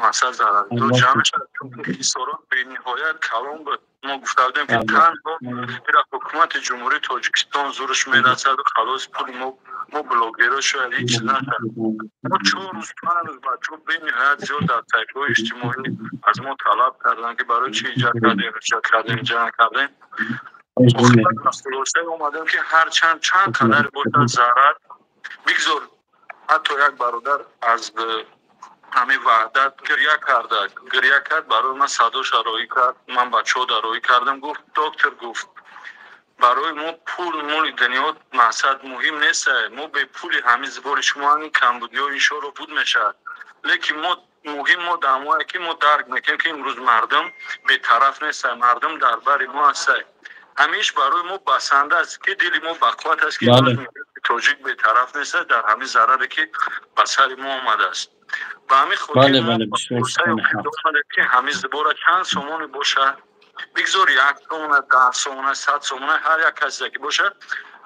масалан зарардор ҷамъ мешавад? Чунки хисорот бениҳоят калон буд. Мо гуфта будем, ки танҳо ира ҳукумати Ҷумҳурии Тоҷикистон зурш мерасаду халос. Пули мо, мо блогеро, шояд ҳеҷ чиз нашад. Мо 4 рӯз, 5 рӯз бачаҳо бениҳоят зиёд дар саҳифаҳои иҷтимоӣ аз мо талаб карданд, ки барои чи иҷа кардем, иҷа кардем, иҷа накардем. Хулоса омадем, ки ҳарчанд чанд қадар бошад зарар, бигзор. Ҳатто як бародар аз ҳамин Ваҳдат гиря карда, гиря кард, барои ман садоша роҳӣ кард, ман бачаҳо роҳӣ кардам. Гуфт: «Доктор, — гуфт, — барои мо пул, моли дунё мақсад муҳим нест. Мо бе пули ҳамин сбори шумо ҳамин камбудиҳо иншоалло буд мешавад, лекин мо муҳим мо дамое, ки мо дарк мекунем, ки имрӯз мардум бетараф нест, мардум дар бари мо ҳастад. Ҳамиш барои мо басанда аст, ки дили мо бақувват аст, ки тоҷик бетараф нест дар ҳамин зараре, ки ба сари мо омадааст. Ба ҳамин хотир, ки ҳамин сбора чанд сомоне бошад, бигзор 1 сомона, 10 сомона, 100 сомона, ҳар як касе ки бошад,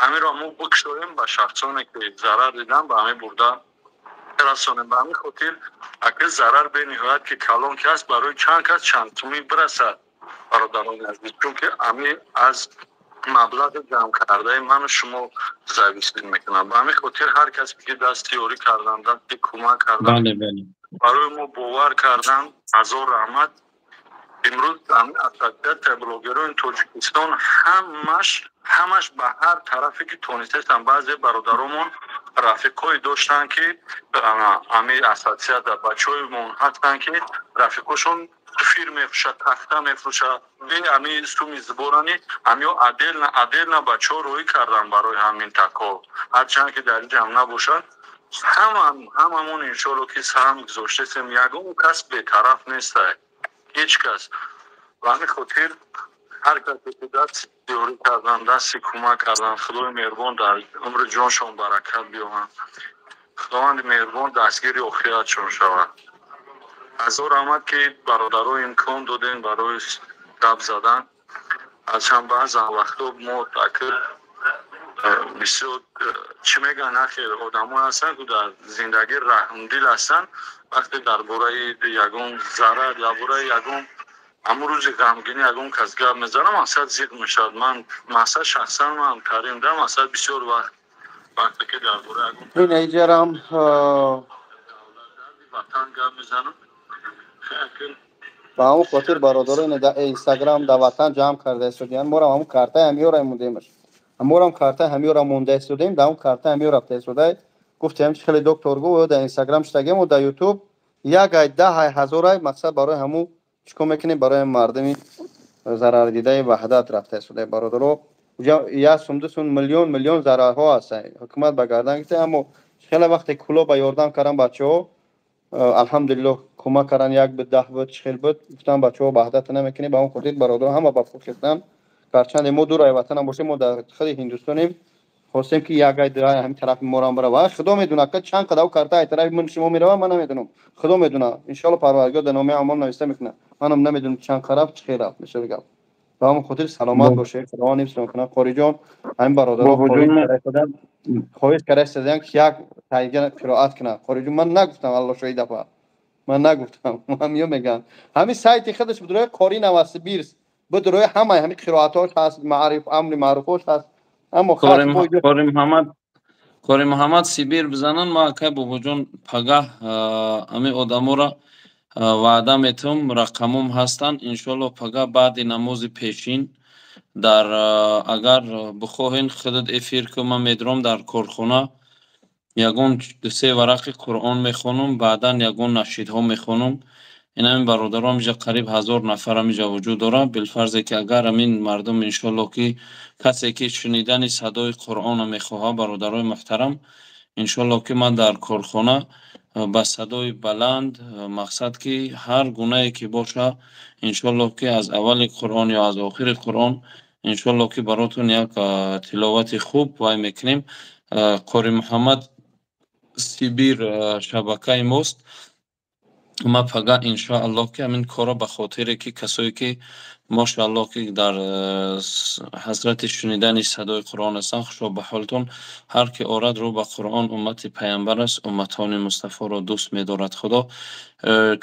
ҳаминро мо бикушоем, ба шахсоне, ки зарар дидан, ба ҳамин бурда расонем. Ба ҳамин хотир, ака, зарар бениҳоят ки калон ки аст, барои чанд кас чанд сумӣ бирасад, бародарони азиз, чунки ҳамин аз маблағи ҷамъкардаи ману шумо зависит мекунад. Ба ҳамин хотир ҳар касе ки дасти ёрӣ кардан, дасти кӯмак кардан, барои мо бовар кардан, ҳазор раҳмат. Имрӯз ҳамин ассотсиатсияи блогерони Тоҷикистон ҳамаш ба ҳар тарафе ки тонистастанд. Баъзе бародаромон рафиқҳое доштанд, ки ҳамин ассотсиатсия бачаҳоимон ҳастанд, ки рафиқошон фир мефурӯшад, тахта мефурӯшад, бе ҳамин суми сборани ҳамиё отдельно отдельно бачаҳо роҳӣ карданд барои ҳамин тако, ҳарчанд ки дар ин ҷамъ набошад. Ҳамамон иншоалло ки саҳм гузоштесем, ягон кас бетараф нестай, ҳеҷ кас. Ба ҳамин хотир ҳар касе ки даст ёрӣ кардан, дасти кӯмак кардан, Худои меҳрубон дар умри ҷоншон баракат биёвад, Худованди меҳрубон дастгири охиратшон шавад. Ҳазор раҳмат, ки бародаро имкон додем барои гап задан. Ҳарчанд баъзан вақтҳо мо ака бисёр, чӣ мегӯянд, нахел одамое ҳастанд, ки дар зиндагӣ раҳмдил ҳастанд. Вақте дар бораи ягон зарар, дар бораи ягон ҳамун рӯзи ғамгинӣ ягон кас гап мезанам, мақсад зиқ мешавад. Ман мақсад шахсан ман Карим да мақсад бисёр вақт, вақте ки дар бораи ягон инаиҷарам ватан гап мезанам. Ба ҳамон хотир, бародаро, ина Инстаграм дар ватан ҷамъ карда истодиян. Морам ҳамун картаи ҳамёра мондемаш, морам картаи ҳамёра монда истодем, дар ҳамун картаи ҳамё рафта истодай. Гуфтем, хеле доктор гу, дар Инстаграм штагему, дар Ютуб як ай, 10 ай, ҳазор ай. Мақсад барои ҳамун чӣ кор мекунем, барои мардуми Зарардидаи Ваҳдат рафта истода, бародаро. Як сум, 2 сум, миллион миллион зарарҳо ҳастанд, ҳукумат ба гардан гирифта. Аммо хеле вақте куло ба ёрдам кардан, бачаҳо, алҳамдулиллоҳ, кӯмак кардан, як буд, 10 буд, чӣ хел буд, гуфтан бачаҳо, Ваҳдата намекунем. Ба он хотир, бародаро, ҳама ба пул хестан. Гарчанде мо дур ай ватанам бошем, мо дар худи Ҳиндустонем, хостем, ки як ай дуай ҳамин тарафи морам бирава. Худо медонад, ка чанд қадав карта ай тарафи ман шумо мерава, ман намедонам, Худо медонад. Иншоалло, Парвардигор дар номаи аъмол нависта мекунад. Манам намедонам, чанд қараф, чӣ хел рафт мешава гап. Ба ҳамон хотир саломат бошед, Худованд ҳифзтон кунад. Қориҷон, ҳамин бародаро хоҳиш карда истодаянд, ки як тайга қироат кунад. Қориҷон, ман нагуфтам, Алло шоҳид, дафъа ман нагуфтам, ҳамиё мегӯянд. Ҳамин сайти худаш бидурои Қори Новосибирск бидурои, ҳамаи ҳамин қироатҳош ҳаст, маъриф, амри маъруфош ҳаст. Аммо Қори Муҳаммад Сибир бизананд. Ма, акай Бобоҷон, пагаҳ ҳамин одаморо ваъда метавам, рақамом ҳастанд. Иншоалло, пагаҳ баъди намози пешин дар, агар бихоҳен, худат эфир ку, ман медурам дар корхона, ягон дусе варақи Қуръон мехонам, баъдан ягон нашидҳо мехонам. Ин ҳамин бародаро, ҳамиҷа қариб 1000 нафар ҳамиҷа вуҷуд дорад. Билфарзе ки агар ҳамин мардум, иншоалло, ки касе ки шунидани садои Қуръонро мехоҳад, бародарои муҳтарам, иншоалло, ки ман дар корхона ба садои баланд, мақсад ки ҳар гунае ки боша, иншоалло, ки аз аввали Қуръон ё аз охири Қуръон, иншоалло, ки баротон як тиловати хуб вай мекунем. Қори Муҳаммад Сибир шабакаи мост. Ма пага, иншоаллоҳ, ки ҳамин корро ба хотире ки касое ки, мошааллоҳ, ки дар ҳасрати шунидани садои Қуръон ҳастанд, хушо ба ҳолатон. Ҳар ки орад рӯ ба Қуръон, уммати Паямбар аст, умматони Мустафоро дӯст медорад Худо.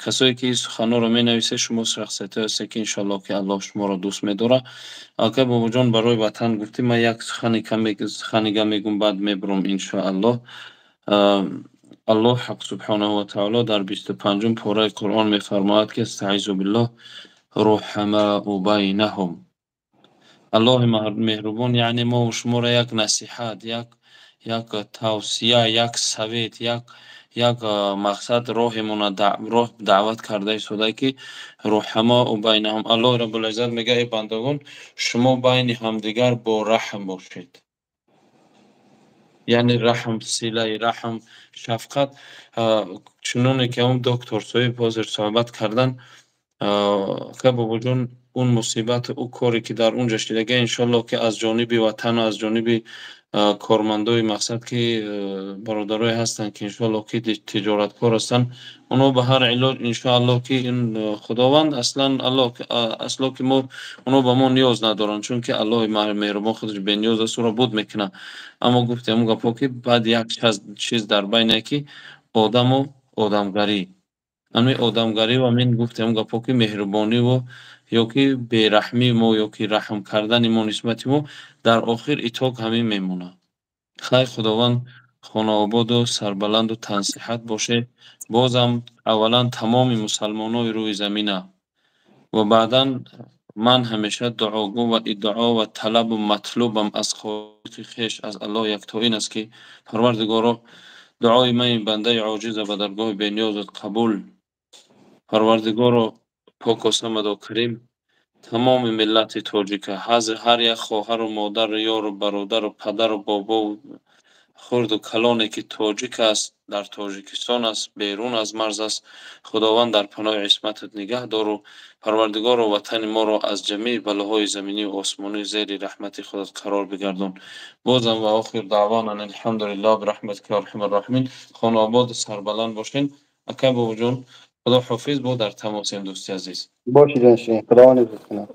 Касое ки суханҳоро менависед, шумо шахсиятҳое ҳастед, ки, иншоаллоҳ, ки Аллоҳ шуморо дӯст медорад. Акай Бобоҷон, барои ватан гуфтӣ, ман як сухани каме суханига мегӯм, баъд мебурам, иншоаллоҳ. Аллоҳ ҳақ субҳонаҳу ва таоло дар 25-ум пораи Қуръон мефармояд, ки астаизу биллоҳ: руҳамау байнаҳум. Аллоҳи меҳрубон, яъне мову шуморо як насиҳат, як тавсия, як совет, як мақсад, роҳемона роҳ даъват карда истода, ки руҳамау байнаҳум. Аллоҳи Раббулиззат мегӯяд: эй бандагон, шумо байни ҳамдигар бо раҳм бошед. Яъне раҳм, силаи раҳм, шафқат. Чуноне ки ҳамон доктор соҳиб ҳозир суҳбат кардан, ака Бобоҷон, он мусибату ӯ коре ки дар он ҷо шидага, иншоаллоҳ, ки аз ҷониби ватану аз ҷониби кормандои, мақсад ки бародарое ҳастанд, ки, иншоаллоҳ, ки тиҷораткор ҳастанд, онҳо ба ҳар илоҷ, иншоаллоҳ, ки ин Худованд аслан Аллоҳ асло ки мо онҳо ба мо ниёз надоранд, чунки Аллоҳи меҳрубон худаш бениёз аст, ӯро буд мекунад. Аммо гуфтем он гапҳо, ки баъд як чиз дар байне, ки одаму одамгарӣ, ҳамин одамгарӣ, ва мин гуфтем он гапҳо, ки меҳрубониву ё ки бераҳмии мо, ё ки раҳм кардани мо нисбати мо дар охир итог ҳамин мемонад. Хайр, Худованд хонаободу сарбаланду тансиҳат бошед. Бозам аввалан тамоми мусалмонои рӯи замина ва баъдан ман ҳамеша дуогӯ ва иддао ва талабу матлубам аз Холиқи хеш, аз Аллоҳ якто ин аст, ки Парвардигоро, дуои ман, бандаи оҷиза, ба даргоҳи бениёзат қабул. Парвардигоро, поку самаду карим, тамоми миллати тоҷика, ҳар як хоҳару модару ёру бародару падару бобову хурду калоне ки тоҷик аст, дар Тоҷикистон аст, берун аз марз аст, Худованд, дар паноҳи исматат нигаҳ дору. Парвардигоро, ватани моро аз ҷамеи балоҳои заминию осмонӣ зери раҳмати худат қарор бигардон. Бозам ва охир даъвона ан алҳамдулиллоҳ, бираҳматика я арҳамар роҳимин. Хонаободу сарбаланд бошед. Акай Бобоҷон, Худо ҳофиз, бо дар тамосем, дӯсти азиз. Боши, ҷонширин, Худованд ҳифзат кунад.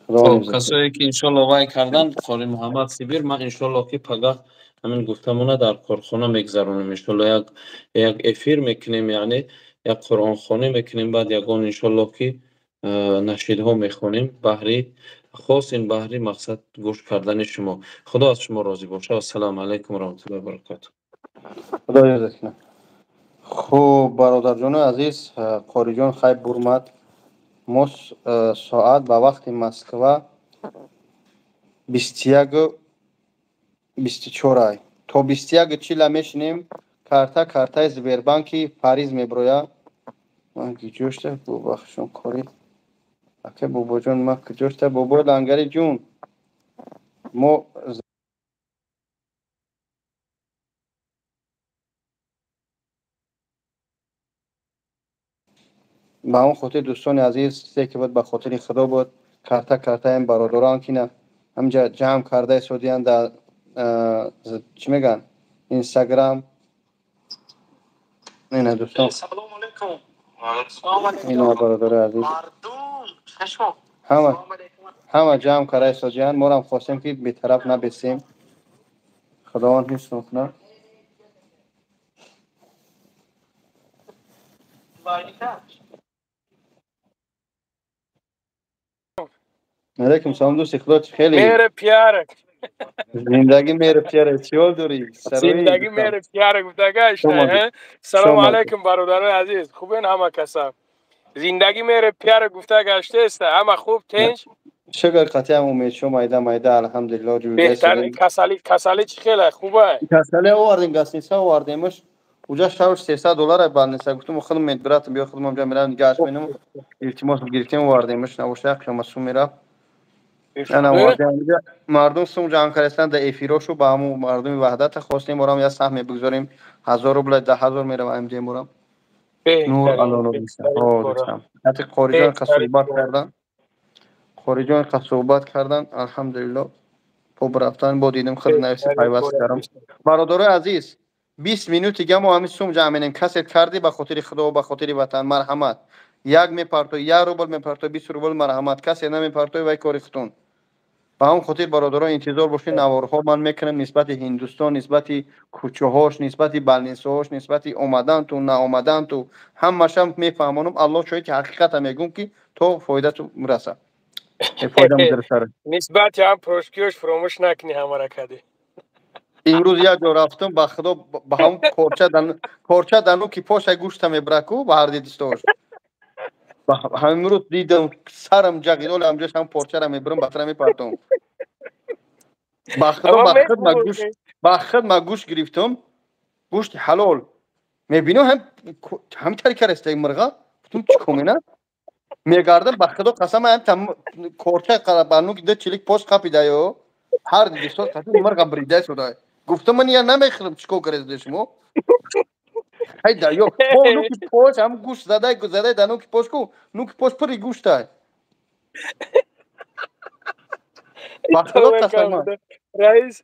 Хуб, касое ки, иншоалло, вай кардан, Қори Муҳаммад Сибир, ман, иншоалло, ки пагаҳ ҳамин гуфтамона дар корхона мегзаронем. Иншоалло, як эфир мекунем, яъне як қуръонхонӣ мекунем, баъд ягон, иншоалло, ки нашидҳо мехонем, баҳри хос ин, баҳри мақсад гӯш кардани шумо. Худо аз шумо розӣ бошад. Ассалому алайкум ва раҳматуллоҳи ва баракотуҳ. Худо ҳифзат кунад. Хуб, бародарҷонои азиз, Қориҷон хайр бурмад. Мо соат ба вақти Москва 21:24 ай. То 21:40 мешинем. Картаи Сбербанки Париз меброя. Ман гиҷошта, бубахшон, кори Ака бобоҷон, ма куҷошта? Бобои Лангари ҷун, мо ба он хотир, дӯстони азиз, чизе ки буд, ба хотири Худо буд. Карта картаем бародарон, ки на ҳамҷа ҷамъ карда истодиянд дар, чӣ мегӯянд, Инстаграм. Ина, дӯстон. Салому алейкум. Ина, бародари азиз, ҳама ҳама ҷамъ карда истодиянд. Морам хостем, ки бетараф набесем. Худованд ҳифз кунад. Алейкум салом, дӯсти Худо, чӣ хеле? Меҳри пиярак. Зиндагӣ, меҳри пиярак, чӣ ҳол дорӣ? Зиндагӣ, меҳри пиярак гуфтагашта. Салому алейкум, бародарони азиз, хубен ҳама каса? Зиндагӣ, меҳри пиярак гуфта гаштаеста, ҳама хуб, тинч? Шукр, қатъиам умедшо, майда майда, алҳамдулилло. Беҳтар. Касалӣ, касалӣ чӣ хеле, хуба? Касалӣ овардем, гостиница овардемаш. Уҷа шавш 300 доллар больница. Гуфтум, худам медбратам, биё, худам ҷа мерам, гашт менам. Илтимос гирифтем, овардемаш. Набоша, қиёмат сум мерафт. Мардум сум ҷамъ кардастанд дар эфирошу. Ба ҳамун мардуми Ваҳдата хостем, орам як саҳме бигзорем. 1000 рубла, 10 000 мерава амҷем орам. Нур ҳати Қориҷон қа суҳбат кардан, Қориҷон қа суҳбат кардан, алҳамдулилло, бо рафтан бо дидем, худ нависи пайваст кардам. Бародарои азиз, 20 минути дига мо ҳамин сум ҷамъ менем. Касе кардӣ, ба хотири Худо, ба хотири ватан, марҳамат. Як мепартой, 1 рубл мепартой, 20 рубл, марҳамат. Касе намепартой, вай кори худтон. Ба ҳамон хотир, бародарон, интизор бошед, наворҳо ман мекунам нисбати Ҳиндустон, нисбати кӯчаҳош, нисбати больницаҳош, нисбати омаданту наомаданту, ҳамашам мефаҳмонам. Аллоҳ шоҳид, ки ҳақиқата мегӯм, ки то фоидату мираса. Нисбати ҳам пирожкиёш фуромӯш накунӣ, ҳамара кадӣ. Имрӯз як ҷо рафтам, ба Худо, ба ҳамон корча дану ки поша гӯшта мебраку, ба ҳарди дистош. Ҳамирӯз дидам, сарам ҷағид. Оле ҳамҷош ҳам порчара мебурам, батра мепартом. Ба Худо, ба худ ма гӯшт гирифтам, гӯшти ҳалол. Мебинам, ҳам тари карестаи мирға. Гуфтам, чӣ комена мегардам. Ба Худо қасам, ҳам корча ба нуки ду чилик пош қапидаё, ҳар дистод қасам, мирға брида шуда. Гуфтам, ман я намехӯрам, чӣ кор кареста шумо? Ҳайда ё бо нуки пош ҳам гӯшт задай, задай дар нуки пош ку, нуки пош пури гӯштай. Ба Худо қасам. Раис,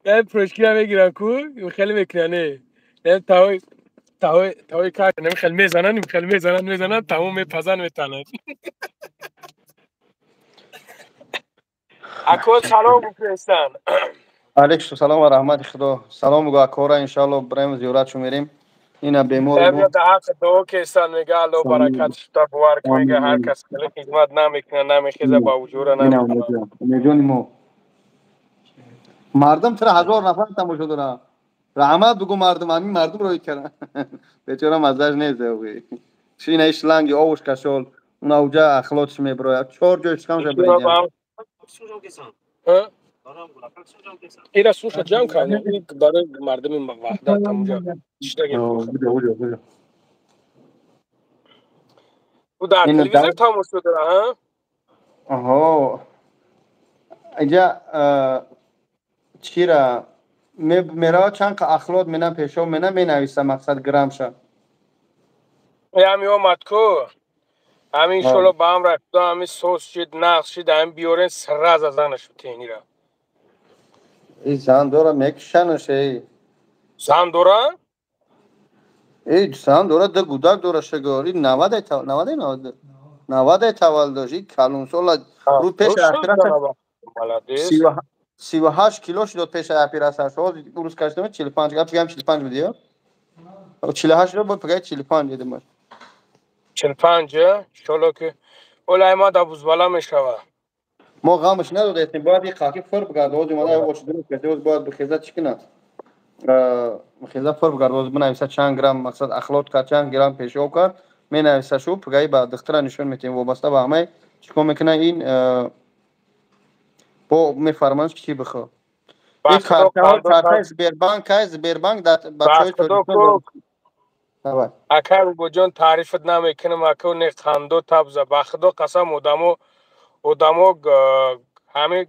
пирожкира мегирам ку, хеле мекунан, тавой тавой тавой кар хеле мезанан, хеле мезанан, мезанан, тамом мепазан, метанад. Ако, салом гуфтестан. Алейкум салом ва раҳмати Худо. Салом бугу акора. Иншаалло, бираем, зиёратшо мерем. Ина бемор. Дуо кестан, мега, Алло баракат шута бовар, мега, ҳар кас хеле хизмат намекуна, намехеза, ба вуҷура намекуна. Умедҷони мо, мардум тира ҳазор нафар тамошо дора. Раҳмат бугу мардум, ҳамин мардум рои кара. Бечора маззаш нест. Шина шланги овуш кашол, уна уҷа ахлотш меброяд, чор ҷой шикамша биридем. Ира суша ҷамъ кардем барои мардуми Ваҳдат, ҳамуҷа шидаги. Дар телевизор тамошо дора. Оҳо, инҷа чира мерава, чанд қа ахлот мена, пешоб мена, менависа, мақсад грамша. Ҳами омад ку, ҳами иншолло ба ҳам рафта, ҳами соз шид, нақш шид, ҳами биёрен, сразу занаш тенира. И зан дора, мекушанаш, эй. Зан дора? Эй, зан дора, ду гудак дора, шагор. И навадай, навадай таваллуд дошт. И калонсола рӯ пеши операция 38 кило шудод пеши операция. Ҳозир рӯз кашидам, 45, гап гам 45 буди ё? 48 шудод, бо пагай 45 дидим. 45, иншолло ки олай ма да бузбала мешава. Мо ғамаш надодем, бояд и хаки фур бигард. Ҳозир омада бош дуруст кард, ҳозир бояд бихеза, чӣ кунад? Бихеза, фур бигард. Ҳозир бинависа чанд грамм, мақсад, ахлот кард, чанд грамм пешоб кард, менависа шу, пагаи ба духтара нишон метиҳем. Вобаста ба ҳамаи чӣ кор мекунад ин, бо мефарманд, чӣ бихо. Ин картаи Сбербанк, кай Сбербанк бачаҳои Тоҷикистон. Давай. Ака Рубоҷон, таърифат намекунам, ака, не хандо табза. Ба худо қасам, одамо ҳамин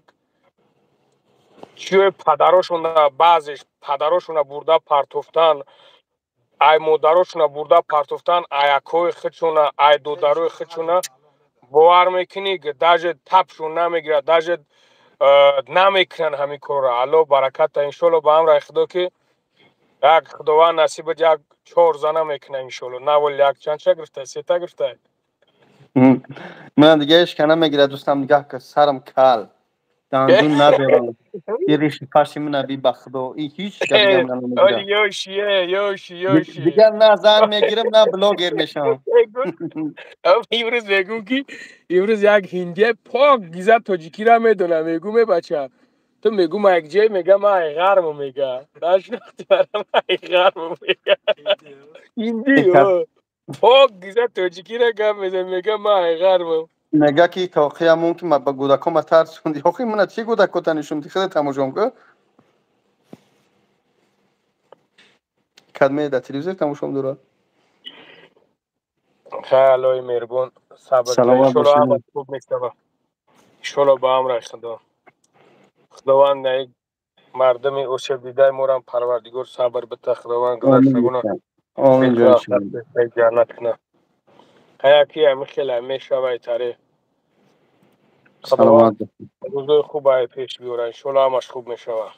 чиёи падарошона, баъзеш падарошона бурда партофтан, ай модарошона бурда партофтан, ай акои худшона, ай додарои худшона, бовар мекунӣ, даже тапшон намегирад, даже намекунанд ҳамин корро. Алло бараката, иншолло, ба амраи худо, ки як худованд насибат, як чор зана мекуна, иншолло. Навол як чандша гирифта, сета гирифта. Ман дига ҳеч намегирад, дӯстам, нигаҳ ка, сарам кал, дандун надорам. И риши паши мана би, ба худо, и ҳеч ёши. Дигар на зан мегирам, на блогер мешавам. Имрӯз мегӯм, ки имрӯз як ҳиндия пок гиза тоҷикира медонам. Мегӯм: «Е бача, ту», мегӯм, «якҷое?» Мега: «Ман ай ғарму», мега, нашинохти, ай ғарму, мега. Ҳиндӣ пок гиза тоҷикира гап мезан, мега: «Ман ай ғарму». Мега ки тоқия мумкин ба гӯдакома тарсонди. Охи, мана чӣ гӯдакота нишонди? Хеле тамошом ка кадме дар телевизор тамошом дорад. Аллои меҳрубон, сабр, хуб мешава, иншолло, ба амраи худо. Худованд наи мардуми осебдидаи морам, парвардигор, сабр бита, худованд гузаштагона ҷаннат куна. Ҳаяки ами хеле мешавай таре. Саломат. Рӯзои хуб ай пеш биёра, иншолло, ҳамаш хуб мешава.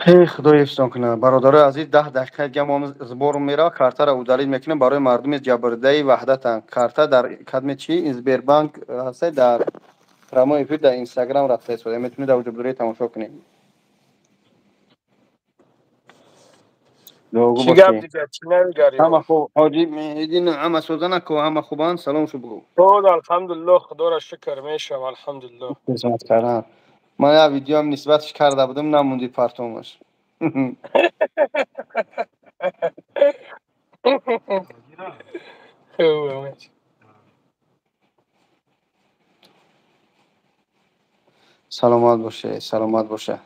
Эй, худо ҳифзтон кунад, бародарои азиз. 10 дақиқа дига мо сбор мерава, картаро удалить мекунем барои мардуми ҷабрдаи ваҳдатан. Карта дар кадме чи Сбербанк ҳастай, дар прямой эфир дар Инстаграм рафта истода, метавонед дар уҷо тамошо кунед. Чӣ гап дига, чӣ навигари? Ҳама хуб, ҳоҷи Меҳиддин, ҳама созана ко, ҳама хубанд? Салом шу бугӯ. Хуб, алҳамдулилло, худоро шукр, мешава, алҳамдулилло. Хизмат кардан. Ман як видеоам нисбатш карда будам, намонди партомаш. Хуб. Саломат боше, саломат боше.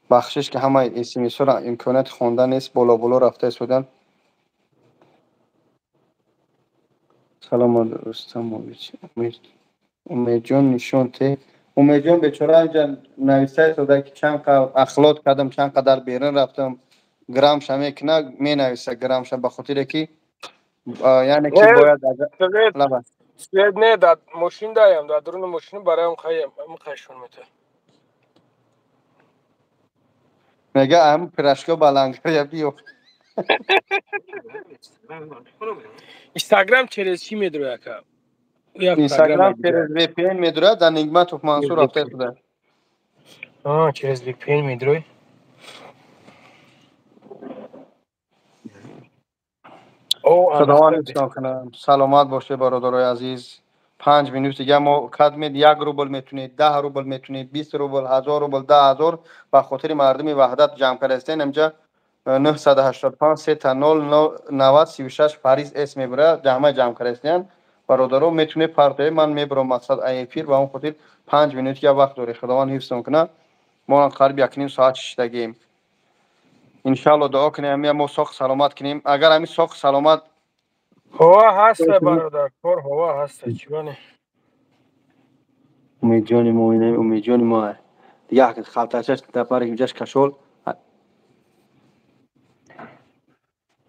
Бахшиш, ки ҳамаи смсҳоро имконияти хондан нест, боло боло рафта истодан. Саломат, Рустамович. Умедҷон, нишон те. Умедҷон бечора инҷа нависта истода, ки чанд ахлот кардам, чанд қадар берун рафтам, грамша мекуна, менависа грамша, ба хотире ки яъне ки бояд. Свет не, дар мошин даям, дар дуруни мошин бароям қайшон мета. Мега ам пирашко балангаря биё. Инстаграм через чӣ медрояд, ака? Инстаграм через VPN медрояд, дар Нигматов Мансур рафта истода. Через VPN медрой. Худованд ҳифзтон кунад, саломат бошед, бародарои азиз. 5 минут дига мо кадмед, 1 рубл метунед, 10 рубл метунед, 20 рубл, 1000 рубл, 10 000 ба хотири мардуми ваҳдат ҷамъ карда. Инҷа 985 сета 0 90 36 Фариз С мебурад, ҷамъа ҷамъ карда. Бародаро, метунед партоя, ман мебурам, мақсад эфир, ба он хотир 5 минут я вақт доред. Худованд ҳифзтон кунад. Мо қариб якним соат шиштагием. Иншалло, дуо кунем, мо соқ саломат кунем, агар ҳамин соқ саломат. Ҳова ҳаста, бародар, кор ҳова ҳаста, чӣ? Умедҷони мо, Умедҷони мо, дига халтачаш дар инҷаш кашол.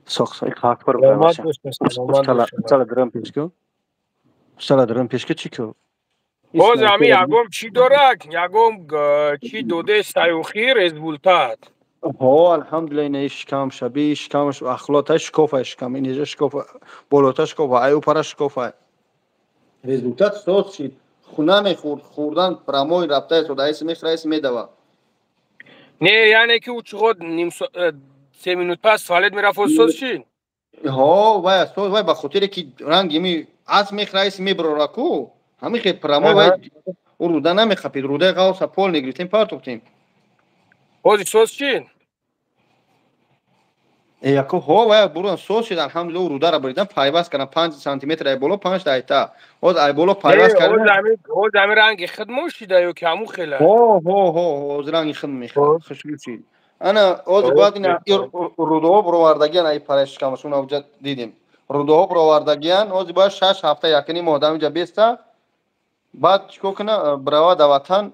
Соқ хакпар. Сала дурам пешку, сала дурам пешку, чӣ ку? Боз ҳами ягом чӣ дорак, ягом чӣ доде саюхи результат? Ҳо, алҳамдулилла, ина шикам шаби шикамаш ахлота шикофа, шикам инеҷа шикофа, болота шикофа, аю пара шикофа. Результат соз шид. Хуна мехӯрд, хӯрдан прямой рафта истода, айси мехӯра, айси медава. Не, яъне ки ӯ чиғод ним 3 минут пас туалет мерафт, соз шид? Ҳо, вай соз, вай ба хотире ки ранги ми ас мехӯра, айси мебарора ку, ҳамин хел прямой. Вай ӯ руда намехапид, рудаи ғавса пол негирифтем, партохтем. Ҳозир соз шид? Яко ҳо вая бурдан соз шид, алҳамдулилла, рудара буридан, пайваст кардан 5 сантиметр ай боло, 5 айта. Ҳоз ай боло пайваст кардан. Ҳоз ҳамин ранги худ мошида ё ки ҳамун хела? Ҳо, ҳо, ҳо, ҳоз ранги худ мехӯрад. Хушрӯ шид. Ана ҳоз бояд ина рудоҳо буровардагиан ай параи шикамаш, уна уҷа дидем. Рудоҳо буровардагиан, ҳоз бояд 6 ҳафта якним моҳ дар уҷа беста. Баъд чикор куна, брава да ватан,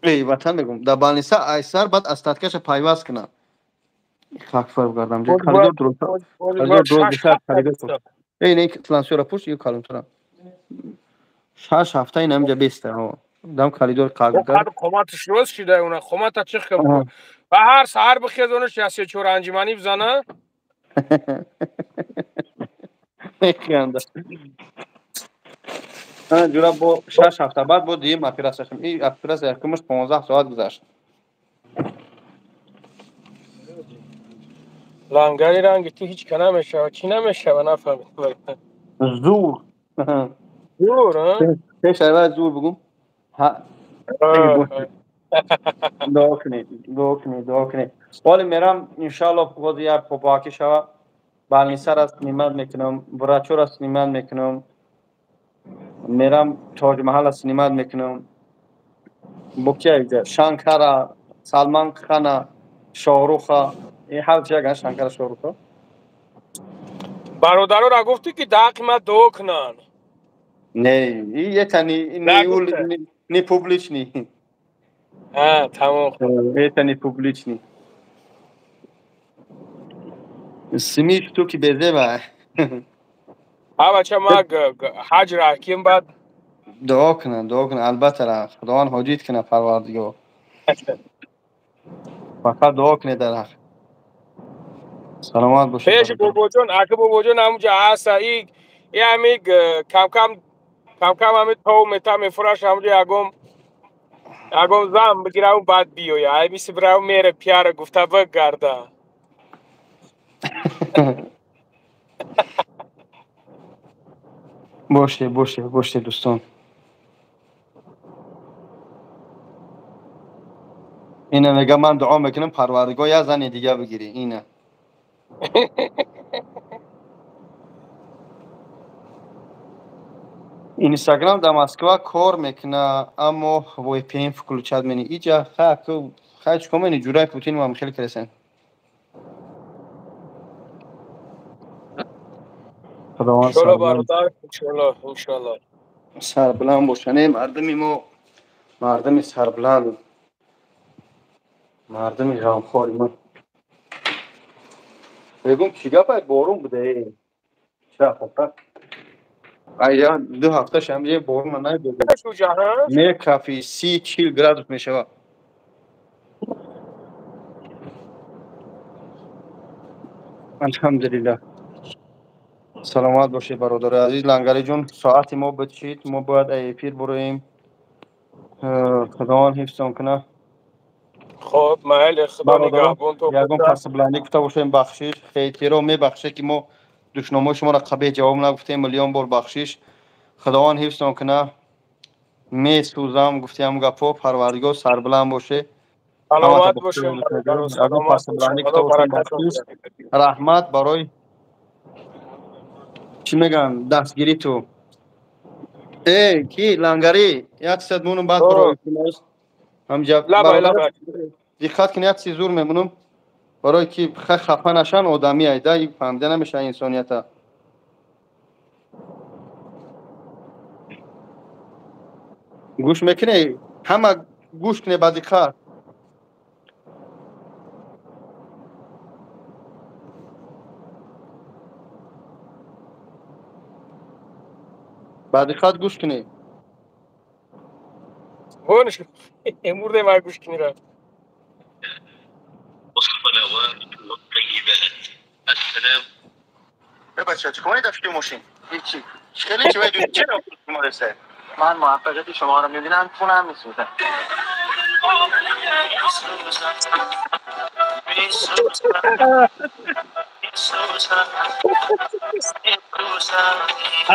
эй ватан мегум, да балниса айсар баъд остаткаша пайваст куна. Хак фарқ кардам. Коридор дуруст. Коридор дуруст, коридор. Эй, не, флансиора пуш, ю калонтара. 6 ҳафта ин ҳамҷа беста, ҳо. Дам коридор қаг кард. Қоматаш рост шида, уна қомата чих каб. Ва ҳар саҳар бихезонаш я се чор анҷиманӣ бизана. Механда. Ана ҷура бо 6 ҳафта баъд бо дуюм оператсия шудем. Ин оператсия якумаш 15 соат гузашт. Лангари ранги ту ҳеҷ ка намешава, чӣ намешава, нафаҳмидам. Зур. Зур, а? Пеш аввал зур бигум. Дуо кунед, дуо кунед, дуо кунед. Ҳоле мерам, иншаалло, боз як попоакӣ шава. Балнисара снимат мекунам, врачора снимат мекунам. Мерам Тоҷмаҳала снимат мекунам. Бо кия иҷа? Шанкара, Салман Хана, Шоҳруха. Ин ҳар чи яган Шанкара, Шоҳруха. Бародарора гуфтӣ ки дар ҳаққи ман дуо кунанд. Не, это не публичный. А, тамом. Это не публичный. Сими штуки безева. А бача ма ҳаҷ раҳким баъд. Дуо кунанд, дуо кунанд, албатта ра. Худованд ҳоҷит кунад, Парвардигор. Фақат дуо кунед дар ҳақ. Саломат бошед. Пеши бобоҷон, ака бобоҷон ҳамунҷа ҳаста. И ҳами кам-кам кам-кам ҳами тов мета мефураш ҳамунҷа ягон зан бигираву баъд биёя. Ай мисли бирав мере пиара гуфта бигарда. Боше, боше, боше, дӯстон. Ина мега ман дуо мекунам, Парвардигор як зани дига бигирӣ. Ина. Инстаграм дар Москва кор мекуна, аммо VPN включать мени. Иҷа хай чикор мени, ҷураи Путин мам хеле кресен. Худованд бародар, иншоалло, иншоалло. Сарбаланд бошанд. Мардуми мо мардуми сарбаланд, мардуми ғамхори мо. Мегум чӣ гап, ай борун буде? Ча хопа? Ай я 2 ҳафта шамҷе борун най буде. Мекафи 30-40 градус мешава. Алҳамдулиллаҳ. Саломат бошед, бародари азиз. Лангари ҷон, соати мо бичид, мо бояд эфир буроем. Худованд ҳифзтон кунад. Хоб, майли, Худо нигаҳбон то. Ягон пасбландӣ гуфта бошем, бахшиш. Хейтеро мебахшед, ки мо душномои шуморо қабеҳ ҷавоб нагуфтем, миллион бор бахшиш. Худованд ҳифзтон кунад. Месӯзам гуфтиам гапҳо, Парвардигор сарбаланд боше. Саломат бошед. Ягон пасбландӣ гуфта бошем, бахшиш. Раҳмат барои чӣ мегӯям, дастгирӣ ту. Э, ки лангарӣ, як сад мунум баъд биро. Ҳамҷа диққат кунед, як чиз зур мемонам, барое ки хафа нашан одамӣ айда, фаҳмида намешавад инсонията. Гӯш мекунӣ? Ҳама гӯш кунед ба диққат. Ба диққат гӯш кунед. Гӯш мурдем ай гӯш кунира. السلام. بچه چیکار داشتی ماشین؟ هیچی. خیلی چی باید چرا شما؟ من موفقیت شما رو میبینم خونم میسوزه.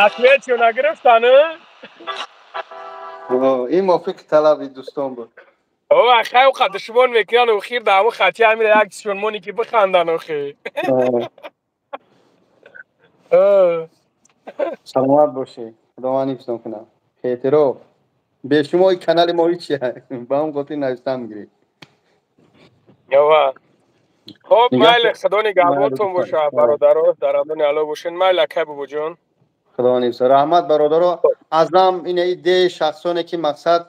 Ответью нагирифтан? Ин мувофиқи талаби дӯстон буд. Хай, оқа душмон мекунан, охир дар ҳамун хати ҳамира як чизшон мони, ки бихандан охи. Саломат бошӣ, худованд ҳифзтон кунад. Эътироф бе шумо канали мо ҳичи, ба ҳам хотир навистан мегирӣ. Ява, хоб, майли, худо нигаҳбонтон боша, бародаро, дар амони Алло бошен. Майли, акай Бобоҷон. Худо ҳифз, раҳмат, бародаро. Азам ина идеи шахсоне ки мақсад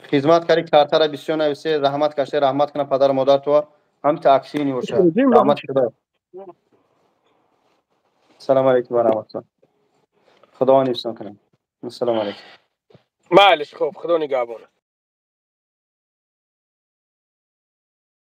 хизмат карди, картара бисёр нависе, раҳмат каште, раҳмат кунам падару модарто, ҳам тааксини боша. Раҳмат худо. Ассалому алайкум ва раҳматуллоҳ. Худованд ҳифзтон кунад. Ассалому алайкум. Майлиш, хуб, худо нигаҳбон.